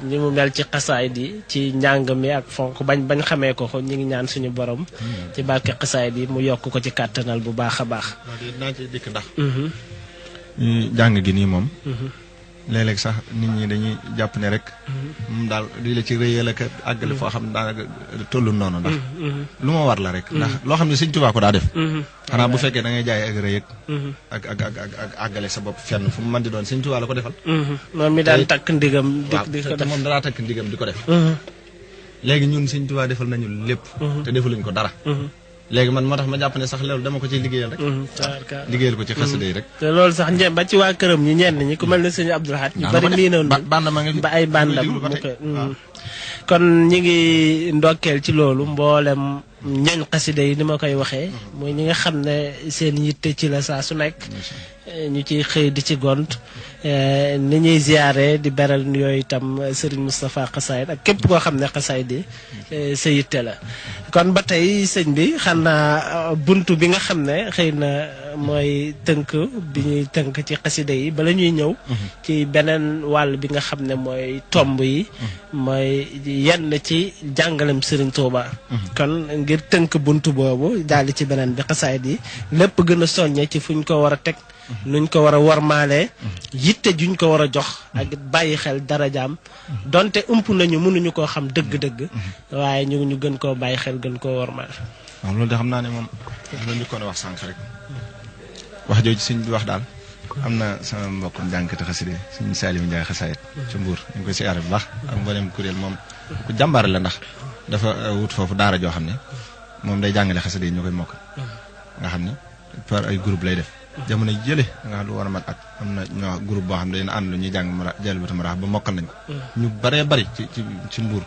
Speaker 2: ñi mu mel ci xasaayid yi ci njàng mi ak fonk bañ xamee ko ñu ngi ñaan suñu borom ci barke xasaayid yi mu yokk ko ci kàttanal bu baax a baax.
Speaker 1: naa ci dikk ndax jàng gi nii moom léeg-léeg sax nit ñi dañuy jàpp ne rek moom daal lii la ci rëyal ak àggale foo xam ne daanaka tollu noonu ndax lu ma war la rek ndax loo xam ne Sëñ Tuubaa ko daa def xanaa bu fekkee da ngay jaay ak rëy ak àggale sa bopp fenn fu mu mën di doon Sëñ Tuubaa la ko defal
Speaker 2: moom mi daan takk ndigam di ko def
Speaker 1: moom danaa takk ndigam di ko def léegi ñun Sëñ Tuubaa defal nañu lépp te defaluñ ko dara léegi man moo tax ma jàpp ne sax loolu dama ko ci liggéeyal rek liggéeyal ko ci xasida yi rek
Speaker 2: te loolu sax njëm ba ci waa këram ñi ñenn ñi ku mel ne sëñ Abdou Lahad ñu bari lii noonu ba ay bandam kon ñi ngi ndokkeel ci loolu mboolem ñañ xasida yi ni ma koy waxee mooy ñi nga xam ne seen yitte ci la saa su nekk ñu ciy xëy di ci gont ni ñuy ziyaare di beral yooyu itam Serigne Moustapha xasaayid ak képp koo xam ne xasaayid yi sa yitte la kon ba tey sëñ bi xanaa buntu bi nga xam ne xëy na mooy tënk bi ñuy tënk ci xasida yi bala ñuy ñëw ci beneen wàll bi nga xam ne mooy tomb yi mooy yenn ci jàngalem Serigne Touba kon ngir tënk buntu boobu daal ci beneen bi xasaayid yi lépp gën a soññe ci fuñ ko war a teg nuñ ko war a warmaalee yitte juñ ko war a jox ak bàyyi xel darajaam donte ëmp nañu mënuñu koo xam dëgg-dëgg waaye ñu gën koo bàyyi xel gën koo warmaal.
Speaker 1: waaw loolu de xam naa ne moom la ñu ko wax sànq rek wax jooju sëñ bi wax daal am na sama mbokk jànkati xaside sëñ Saliou Ndiaye xasaayit ci Mbuur ñu ngi koy siyaare bu baax ak mboolem kuréel moom ku jàmbaare la ndax dafa wut foofu daara joo xam ne moom day jàngale xaside yi ñu koy mokk nga xam ne par ay groupe lay def jamono jële nga xam lu war a mat at am na ñoo groupe boo xam ne dañu ànd lu ñuy jàng Jalbatu Maraax ba mokkal nañ ko ñu baree bari ci Mbuur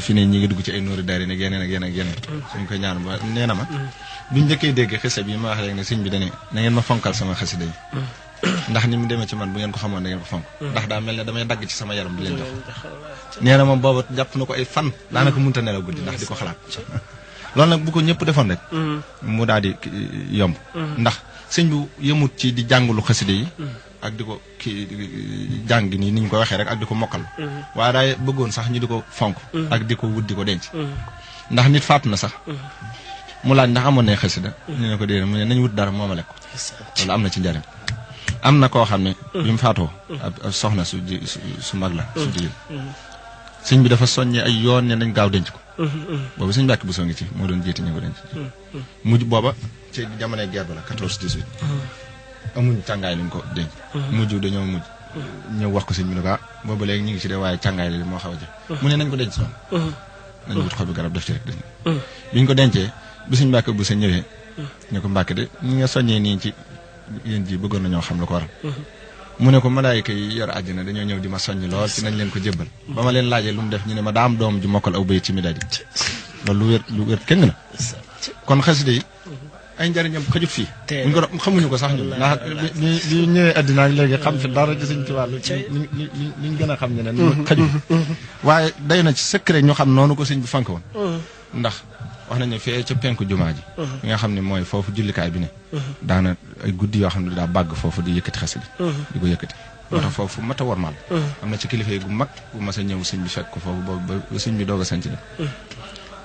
Speaker 1: fi ne ñi ngi dugg ci ay nóori daari ne yeneen ak yeneen ak yeneen suñ ko ñaan ba nee na ma biñ njëkkee dégg xisa bi ma wax rek ne sëñ bi dane na ngeen ma fonkal sama xasida yi ndax ni mu demee ci man bu ngeen ko xamoon da ngeen ko fonk ndax daa mel ne damay dagg ci sama yaram di leen jox nee na moom booba jàpp na ko ay fan daanaka mënta nelaw guddi ndax di ko xalaat loolu nag bu ko ñëpp defoon rek mu daal di yomb ndax sëñ bu yëmut ci di jàngulu xaside yi ak di ko jàng nii ni ñu ko waxee rek ak di ko mokkal waaye daay bëggoon sax ñu di ko fonk ak di ko wut di ko denc ndax nit faatu na sax mu laaj ndax amoon na xasida ñu ne ko déedéet mu ne nañ wut dara moomale ko loolu am na ci njariñ am na koo xam ne bi mu faatoo ab soxna su mag la su jigéen sëñ bi dafa soññee ay yoon ne nañ gaaw denc ko boobu sëñ Mbàkke Buso ngi ci moo doon jiite ñu ko denc mujj booba ci jamonoy guerre ba la 14-18 amuñ càngaay luñ ko denc mujj dañoo mujj ñëw wax ko sëñ bi ne ko boobu léegi ñu ngi ci de waaye càngaay li moo xaw a jëf mu ne nañ ko denc soon nañ wut xobi garab def ci rek biñ ko dencee bi sëñ Mbàkke Buso ñëwee ne ko Mbàkke de ñi nga soññee nii ci yéen ji bëggoon nañoo xam lu ko waral mu ne ko malaayika yi yor àjjana dañoo ñëw di ma soññ lool ci nañ leen ko jébbal ba ma leen laajee lu mu def ñu ne ma daa am doom ju mokkal aw bayit ci midaadi loolu lu wér kéng na kon xasida yi ay njariñam xajut fii buñ ko xamuñu ko sax ñun ndax bi ñëwee àddina léegi xam fi dara ci sëñ ci wàllu liñ gën a xam ñeneen xajut waaye day na ci secret ñu xam noonu ko sëñ bi fank woon ndax wax nañu fee ca penku jumaa ji bi nga xam ne mooy foofu jullikaay bi ne daana ay guddi yoo xam ne daa bàgg foofu di yëkkati xasida di ko yëkkati moo tax foofu mat a wormaal am na ci kilifa gu mag bu mas a ñëw sëñ bi fekk ko foofu boobu ba sëñ bi doog a sanc la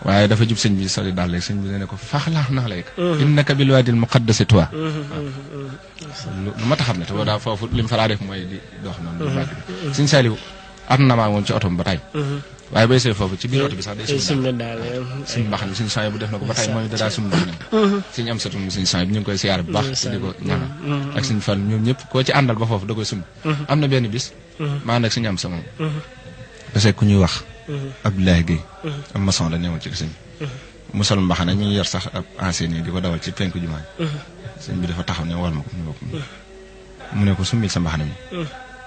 Speaker 1: waaye dafa jub sëñ bi soli daal léegi sëñ bi ne ko faaxlaax nax layka innaka bil waadil muqaddasi tuwa lu mat a xam ne te boo daa foofu lim fa laa def mooy di dox noonu lu bàgg bi sëñ Saliou at na maa woon ci otom ba tey waaye bay see foofu ci biir oto bi sax day summi daal suñu mbaxam suñu sang bu def na ko ba tey mooy dadaa summi daal suñu am satum suñu sang bi ñu ngi koy siyaare bu baax di ko ñaanal ak suñu fan ñoom ñëpp koo ci àndal ba foofu da koy summi am na benn bis ma ànd ak suñu am sa moom parce que ku ñuy wax Abdoulaye Guèye am maçon la newoon ci sëñ mu sol mbaxana ñu yor sax ab ancien di ko dawal ci penku jumaa sëñ bi dafa taxaw ne wal ma ko ñu bokk mu ne ko summil sa mbaxane mi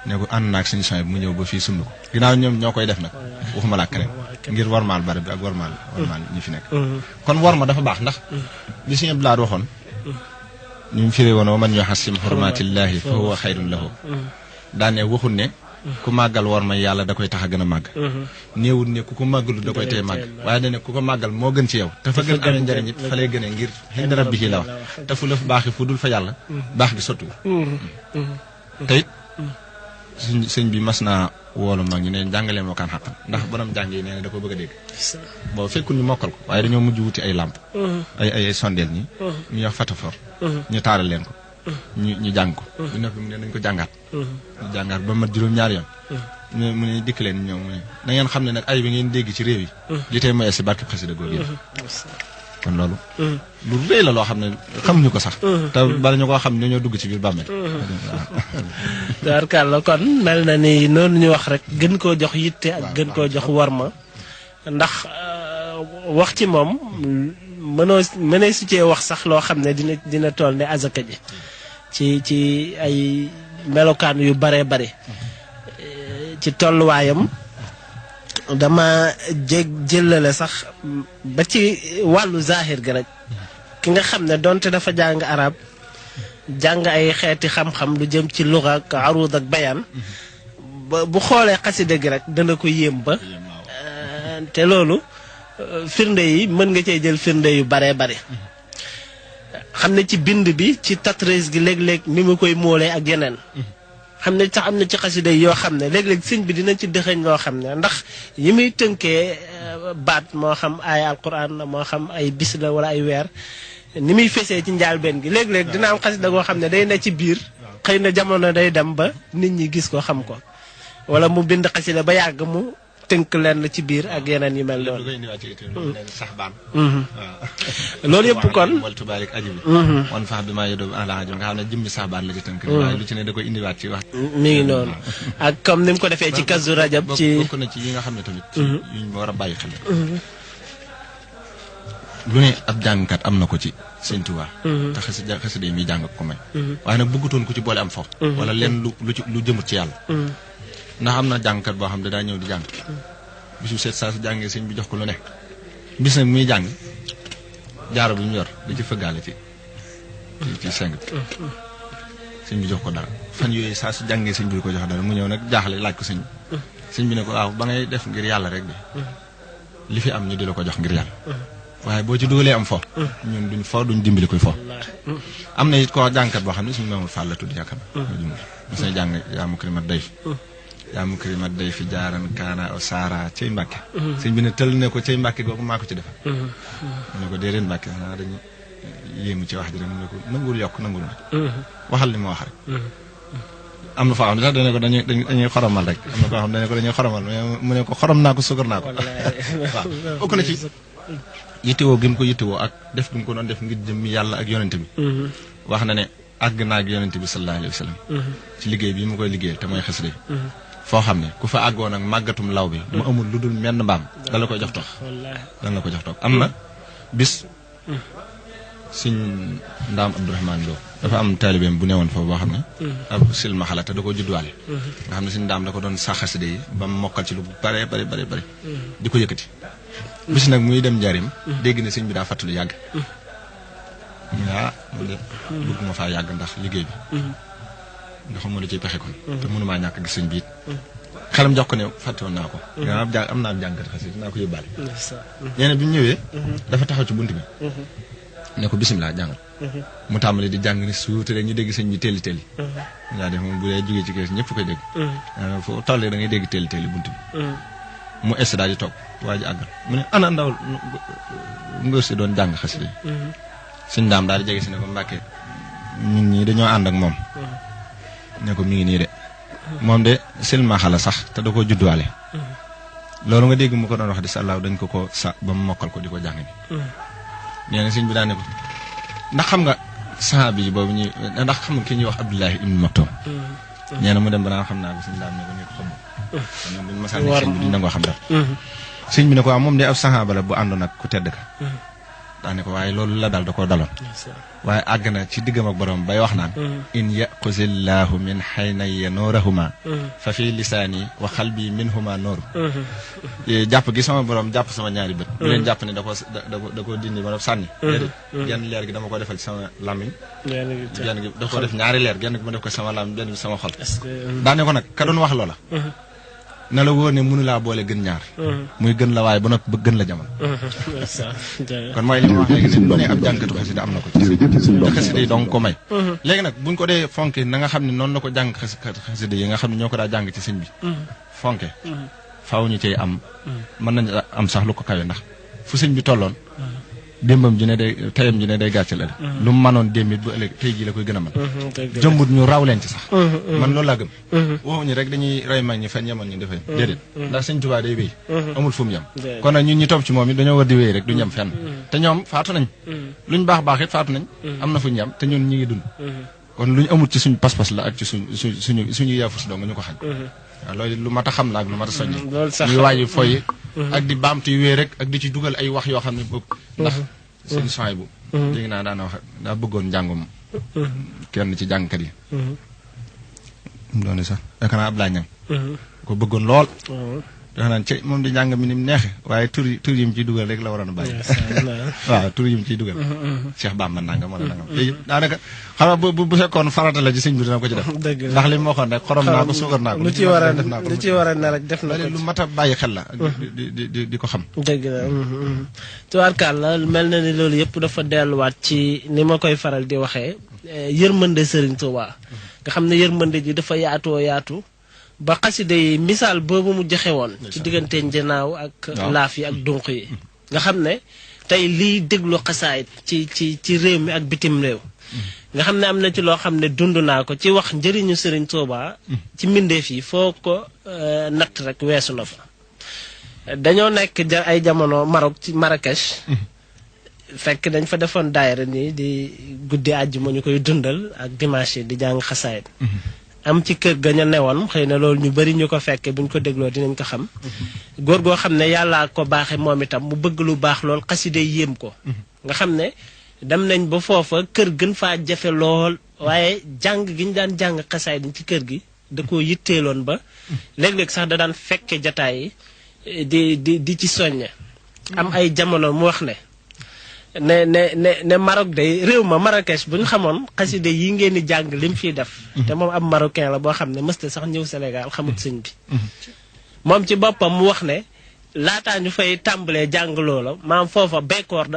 Speaker 1: ne ko ànd naag suñu soñ bi mu ñëw ba fii summi ko ginnaaw ñoom ñoo koy def nag waxuma laa keneen ngir warmaal barab bi ak warmaal ñi fi nekk kon warma dafa baax ndax li Sëñ Abdou Lahad waxoon ñu firé woon wa man yuhassim hurmatillahi fa huwa xayrun lahu daane waxul ne ku màggal warma yàlla da koy tax a gën a màgg néewul ne ku ko màggalu da koy tey màgg waaye dane ku ko màggal moo gën ci yow te fa gën amee njëriñ it fa lay gënee ngir inda rabbihi la wax te fu la fa baaxi fu dul fa yàlla baax gi sottu te it sëñ bi mas naa woolu mag ñi ne jàngalee moo kaan xaqan ndax borom jàng yi nee na da ko bëgg a dégg boo fekkul ñu mokkal ko waaye dañoo mujj wuti ay làmp ay sondeel ñi ñu wax fatafor ñu taaral leen ko ñu jàng ko bu noppi mu ne nañ ko jàngaat ñu jàngaat ba mat juróom-ñaari yoon mu ne dikk leen ñoom mu ne na ngeen xam ne nag ay bi ngeen dégg ci réew yi li tey mooy si barkeb xasida googu yi kon loolu lu rëy la loo xam ne xamuñu ko sax te bala ñu koo xam ne ñoo dugg ci biir bàmmeel
Speaker 2: tubaarkàlla kon mel na ni noonu ñu wax rek gën koo jox yitte ak gën koo jox warma ndax wax ci moom mënee su cee wax sax loo xam ne dina toll ne azaka ji ci ay melokaan yu baree bare ci tolluwaayam dama jëlale sax ba ci wàllu zahir gi rek ki nga xam ne donte dafa jàng arab jàng ay xeeti xam-xam lu jëm ci luga ak arud ak bayaan bu xoolee xasida gi rek dana ko yéem ba te loolu firnde yi mën nga cee jël firnde yu baree bare xam ne ci bind bi ci tatris gi léeg-léeg ni mu koy móolee ak yeneen xam ne sax am na ci xasida yi yoo xam ne léeg-léeg sëñ bi dina ci dëxëñ loo xam ne ndax yi muy tënkee baat moo xam ay alquran la moo xam ay bis la wala ay weer ni muy fesee ci njaalbeen gi léeg-léeg dina am xasida goo xam ne day ne ci biir xëy na jamono day dem ba nit ñi gis ko xam ko wala mu bind xasida ba yàgg mu tënk leen ci biir ak yeneen yu mel noonu loolu yëpp kon
Speaker 1: wan fax bi maa yodo ala nga xam ne jëmmi saxbaan la ci tënk waaye lu ci ne da koy indiwaat ci wax
Speaker 2: mi ngi noonu ak comme ni mu ko defee ci kazu rajab ci
Speaker 1: bokk na ci yi nga xam ne tamit yuñ war a bàyyi xel lu ne ab jàngkat am na ko ci Sëñ Tuubaa te xasida yi muy jàng ko may waaye nag bëggutoon ko ci boole am fo wala leen lu jëmut ci yàlla ndax am na jàngkat boo xam ne daa ñëw di jàng bisu seet saa su jàngee sëñ bi jox ko lu ne bis nag muy jàng jaaro bi mu yor da ci fëggaale ci seng bi sëñ bi jox ko dara fan yooyu saa su jàngee sëñ bi ko jox dara mu ñëw nag jaaxle laaj ko sëñ bi ne ko waaw ba ngay def ngir yàlla rek bi li fi am ñu di la ko jox ngir yàlla waaye boo ci dugalee am fo ñun duñ fo duñ dimbali koy fo am na it koo jàngkat boo xam ne suñu Mamadou Fall la tudd yaakaar mos na jàng yaa mukrimat day yaa mukrimat day fi jaaran kaana o saara cay Mbàkke sëñ bi ne tël ne ko cay Mbàkke googu maa ko ci defal mu ne ko déedéet Mbàkke xanaa dañu yéemu ci wax ji rek mu ne ko nangul yokk nangul nag waxal li ma wax rek am na foo xam ne sax dana ko dañuy xoromal rek am na koo xam ne dana ko dañuy xoromal mu ne ko xorom naa ko suukar naa ko waaw bokk na ci yittewoo gi mu ko yittewoo ak def gi mu ko doon def ngir jëmmi yàlla ak yonente bi wax na ne àgg naa ak yonente bi sallallahu alayhi wa sallam ci liggéey bi mu koy liggéeyal te mooy xasida yi foo xam ne ku fa àggoon ak màggatum law bi mu amul lu dul menn mbaam dala koy jox toog dala ko jox toog am na bis Sëñ Ndaam Abdourahmane Lo dafa am taalibeem bu newoon foofu boo xam ne ab silmaxa la te da ko juddwaale nga xam ne Sëñ Ndaam da ko doon sax xasida yi ba mu mokkal ci lu bare bare di ko yëkkati bis nag muy dem njaarim dégg ne sëñ bi daa fàttali yàgg mu ne man de bëgguma faa yàgg ndax liggéey bi ndax ma la ciy pexe kon te mënumaa ñàkk gis sëñ bi it xelam jox ko ne fàtte woon naa ko am naa ab jàngkat xasida naa ko yóbbaale ñeneen bi ñu ñëwee dafa taxaw ci bunt bi ne ko bisimilah jàngal mu tàmbali di jàng ni suute rek ñu dégg sëñ bi telli ngaa def moom bu dee jógee ci kees ñëpp koy dégg foo tollee da ngay dégg telli bunt bi mu es daal di toog waa ji àggal mu ne ana ndaw ngóor si doon jàng xasida yi Sëñ Ndaam daal di jege si ne ko Mbàkke ñun ñii dañoo ànd ak moom ne ko mi ngi nii de moom de silmaxa la sax te da koo judduwaale loolu nga dégg mu ko doon wax di sàllaaw dañ ko sa ba mu mokkal ko di ko jàng bi nee na sëñ bi daan ne ko ndax xam nga sahaaba yi boobu ñuy ndax xam nga ki ñuy wax Abdullahi ibnu Maktum nee na mu dem banaa xam naa ko Sëñ Ndaam ne ko ne ko xam ñoom buñu masaan ne sëñ bi duñ nangoo xam dara sëñ bi ne ko waaw moom de ab sahaaba la bu àndoon ak ku tedd ka daa ne ko waaye loolu la dal da koo daloon waaye àgg na ci diggam ak borom bay wax naan in yaquzillahu min xaynaya noorahuma fa fi lisaani wa xalbi minhuma nooru jàpp gi sama borom jàpp sama ñaari bët bu leen jàpp ne da ko dindi ma sànni déedéet genn leer gi dama ko defal ci sama làmmiñ genn gi da ko def ñaari leer genn gi ma def ko sama làmmiñ genn gi sama xol daa ne ko nag ka doon wax loola na la wóor ne mënu laa boole gën ñaar muy gën la waaye ba noppi ba gën la jamono kon mooy li ma wax léegi ne lu ne ab jàngkatu xasida am na ko ci te xasida yi donc ko may léegi nag buñ ko dee fonke na nga xam ne noonu la ko jàng xasida yi nga xam ne ñoo ko daa jàng ci sëñ bi fonke faaw ñu cey am mën nañ am sax lu ko kawe ndax fu sëñ bi tolloon démbam ji ne day tayam ji ne day gàcceel ëllëg lu mu mënoon démbit bu ëllëg tey ji la koy gën a mën jëmbut ñu raw leen ci sax man loolu laa gëm waxuñu rek dañuy rey mag ñi fañ yemoon ñu defee déedéet ndax sëñ Tuubaa day wéy amul fu mu yem kon nag ñun ñi topp ci moom it dañoo war di wéy rek du ñem fenn te ñoom faatu nañ luñ baax baax it faatu nañ am na fu ñu yem te ñun ñi ngi dund kon lu ñu amul ci suñ pas-pas la ak ci suñu yaafus dong ñu ko xañ waaw loolu lu mat a xam la ak lu mat a soññi ñuy waaji foyi ak di baamtu yu wéy rek ak di ci dugal ay wax yoo xam ne boobu ndax suñu soy bu dégg naa daana wax daa bëggoon njàngum kenn ci jàngkat yi mu doone sax yaakaar naa Ablaye Ñang ko bëggoon lool dafa naan ci moom di njàng mi ni mu neexe waaye tur yi mu ciy dugal rek la waroon a bàyyi waaw tur yi mu ciy dugal Cheikh Bamba nangam wala nangam léegi daanaka xam nga bu fekkoon farata la ci sëñ bi dina ko ci def ndax li mu waxoon rek xorom naa ko suukar naa ko
Speaker 2: lu ci war a ne rek def na ko
Speaker 1: lu mat a bàyyi xel la di ko xam
Speaker 2: dëgg la tubaarkàlla mel na ni loolu yëpp dafa delluwaat ci ni ma koy faral di waxee yërmande Sëriñ Tuubaa nga xam ne yërmande ji dafa yaatu ba xasida yi misaal boobu mu joxe woon ci diggante njanaaw ak laaf yi ak dunq yi nga xam ne tey liy déglu xasaayit ci réew mi ak bitim réew nga xam ne am na ci loo xam ne dund naa ko ci wax njëriñu Sëriñ Tuubaa ci mbindeef yi foo ko natt rek weesu na fa dañoo nekk ay jamono Maroc ci Marrakech fekk dañ fa defoon daayira nii di guddi àjjuma ñu koy dundal ak dimanche yi di jàng xasaayit am ci kër ga ñu newoon xëy na loolu ñu bari ñu ko fekkee buñ ko dégloo dinañ ko xam góor goo xam ne yàllaa ko baaxe moom itam mu bëgg lu baax lool xaside yéem ko nga xam ne dem nañ ba foofa kër gën faa jafe lool waaye jàng gi ñu daan jàng xasaay di ci kër gi da koo yitteeloon ba léeg-léeg sax da daan fekke jataay yi di ci soññe am ay jamono mu wax ne Maroc day réew ma Marrakech bu ñu xamoon xaside yi ngeen di jàng lim fiy def te moom ab marocain la boo xam ne mësta sax ñëw Sénégal xamut sëñ bi moom ci boppam mu wax ne laataa ñu fay tàmbalee jàng loola maam foofa bekkoor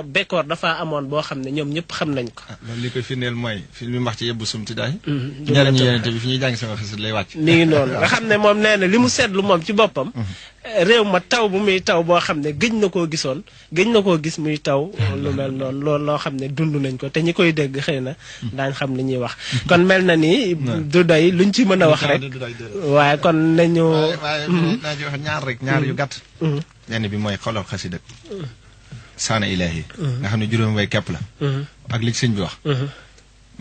Speaker 2: dafa amoon boo xam ne ñoom ñëpp xam nañ ko
Speaker 1: loolu li koy firndeel mooy fi mu wax ci yebbu sum ti daay ñeneen ñi yenente bi fi ñuy jàng sama xasida lay wàcc
Speaker 2: mi ngi noonu nga xam ne moom nee na li mu seetlu moom ci boppam réew ma taw bu muy taw boo xam ne gëj na koo gis muy taw lu mel noonu loolu loo xam ne dund nañ ko te ñi koy dégg xëy na daañ xam li ñuy wax kon mel na ni du doy luñ ci mën a wax rek waaye kon nañu
Speaker 1: waaye naa ci wax ñaar yu gàtt benn bi mooy xolal xasida saana ilaahi nga xam ne juróomi way kepp la ak li ci sëñ bi wax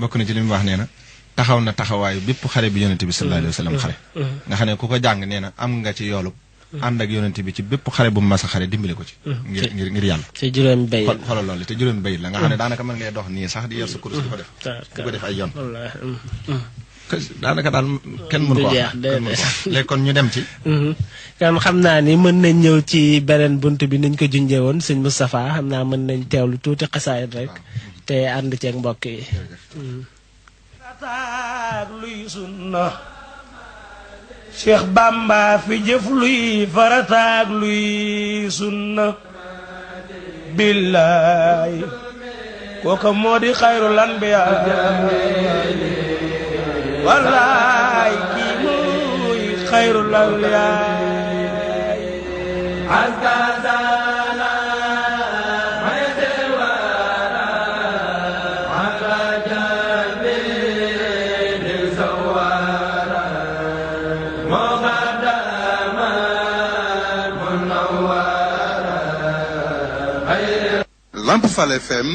Speaker 1: bokk na ci li mu wax nee na taxaw na taxawaayu bépp xare bi yonente bi sallallahu alayhi wa sallam xare nga xam ne ku ko jàng nee na am nga ci yoolub ànd ak yonente bi ci bépp xare bu mu mas a xare dimbale ko ci ngir yàlla
Speaker 2: te juróomi bay
Speaker 1: xoolal loolu te juróomi bay la nga xam ne daanaka mën ngay dox nii sax di yor sa kurus di ko def ay yoon daanaka daal kenn mënu ko wax léegi kon ñu dem ci
Speaker 2: kon xam naa ni mën nañ ñëw ci beneen bunt bi niñ ko junjee woon sëñ Moustapha xam naa mën nañ teewlu tuuti xasaayit rek te ànd ceeg mbokk yi
Speaker 4: farataak luy sunna Cheikh Bamba fi jëf luy farataak luy sunna billaay kooka moo di xayrul anbiyaa wallaay kii mooy xayrul awliyaa
Speaker 5: Lamp Fall FM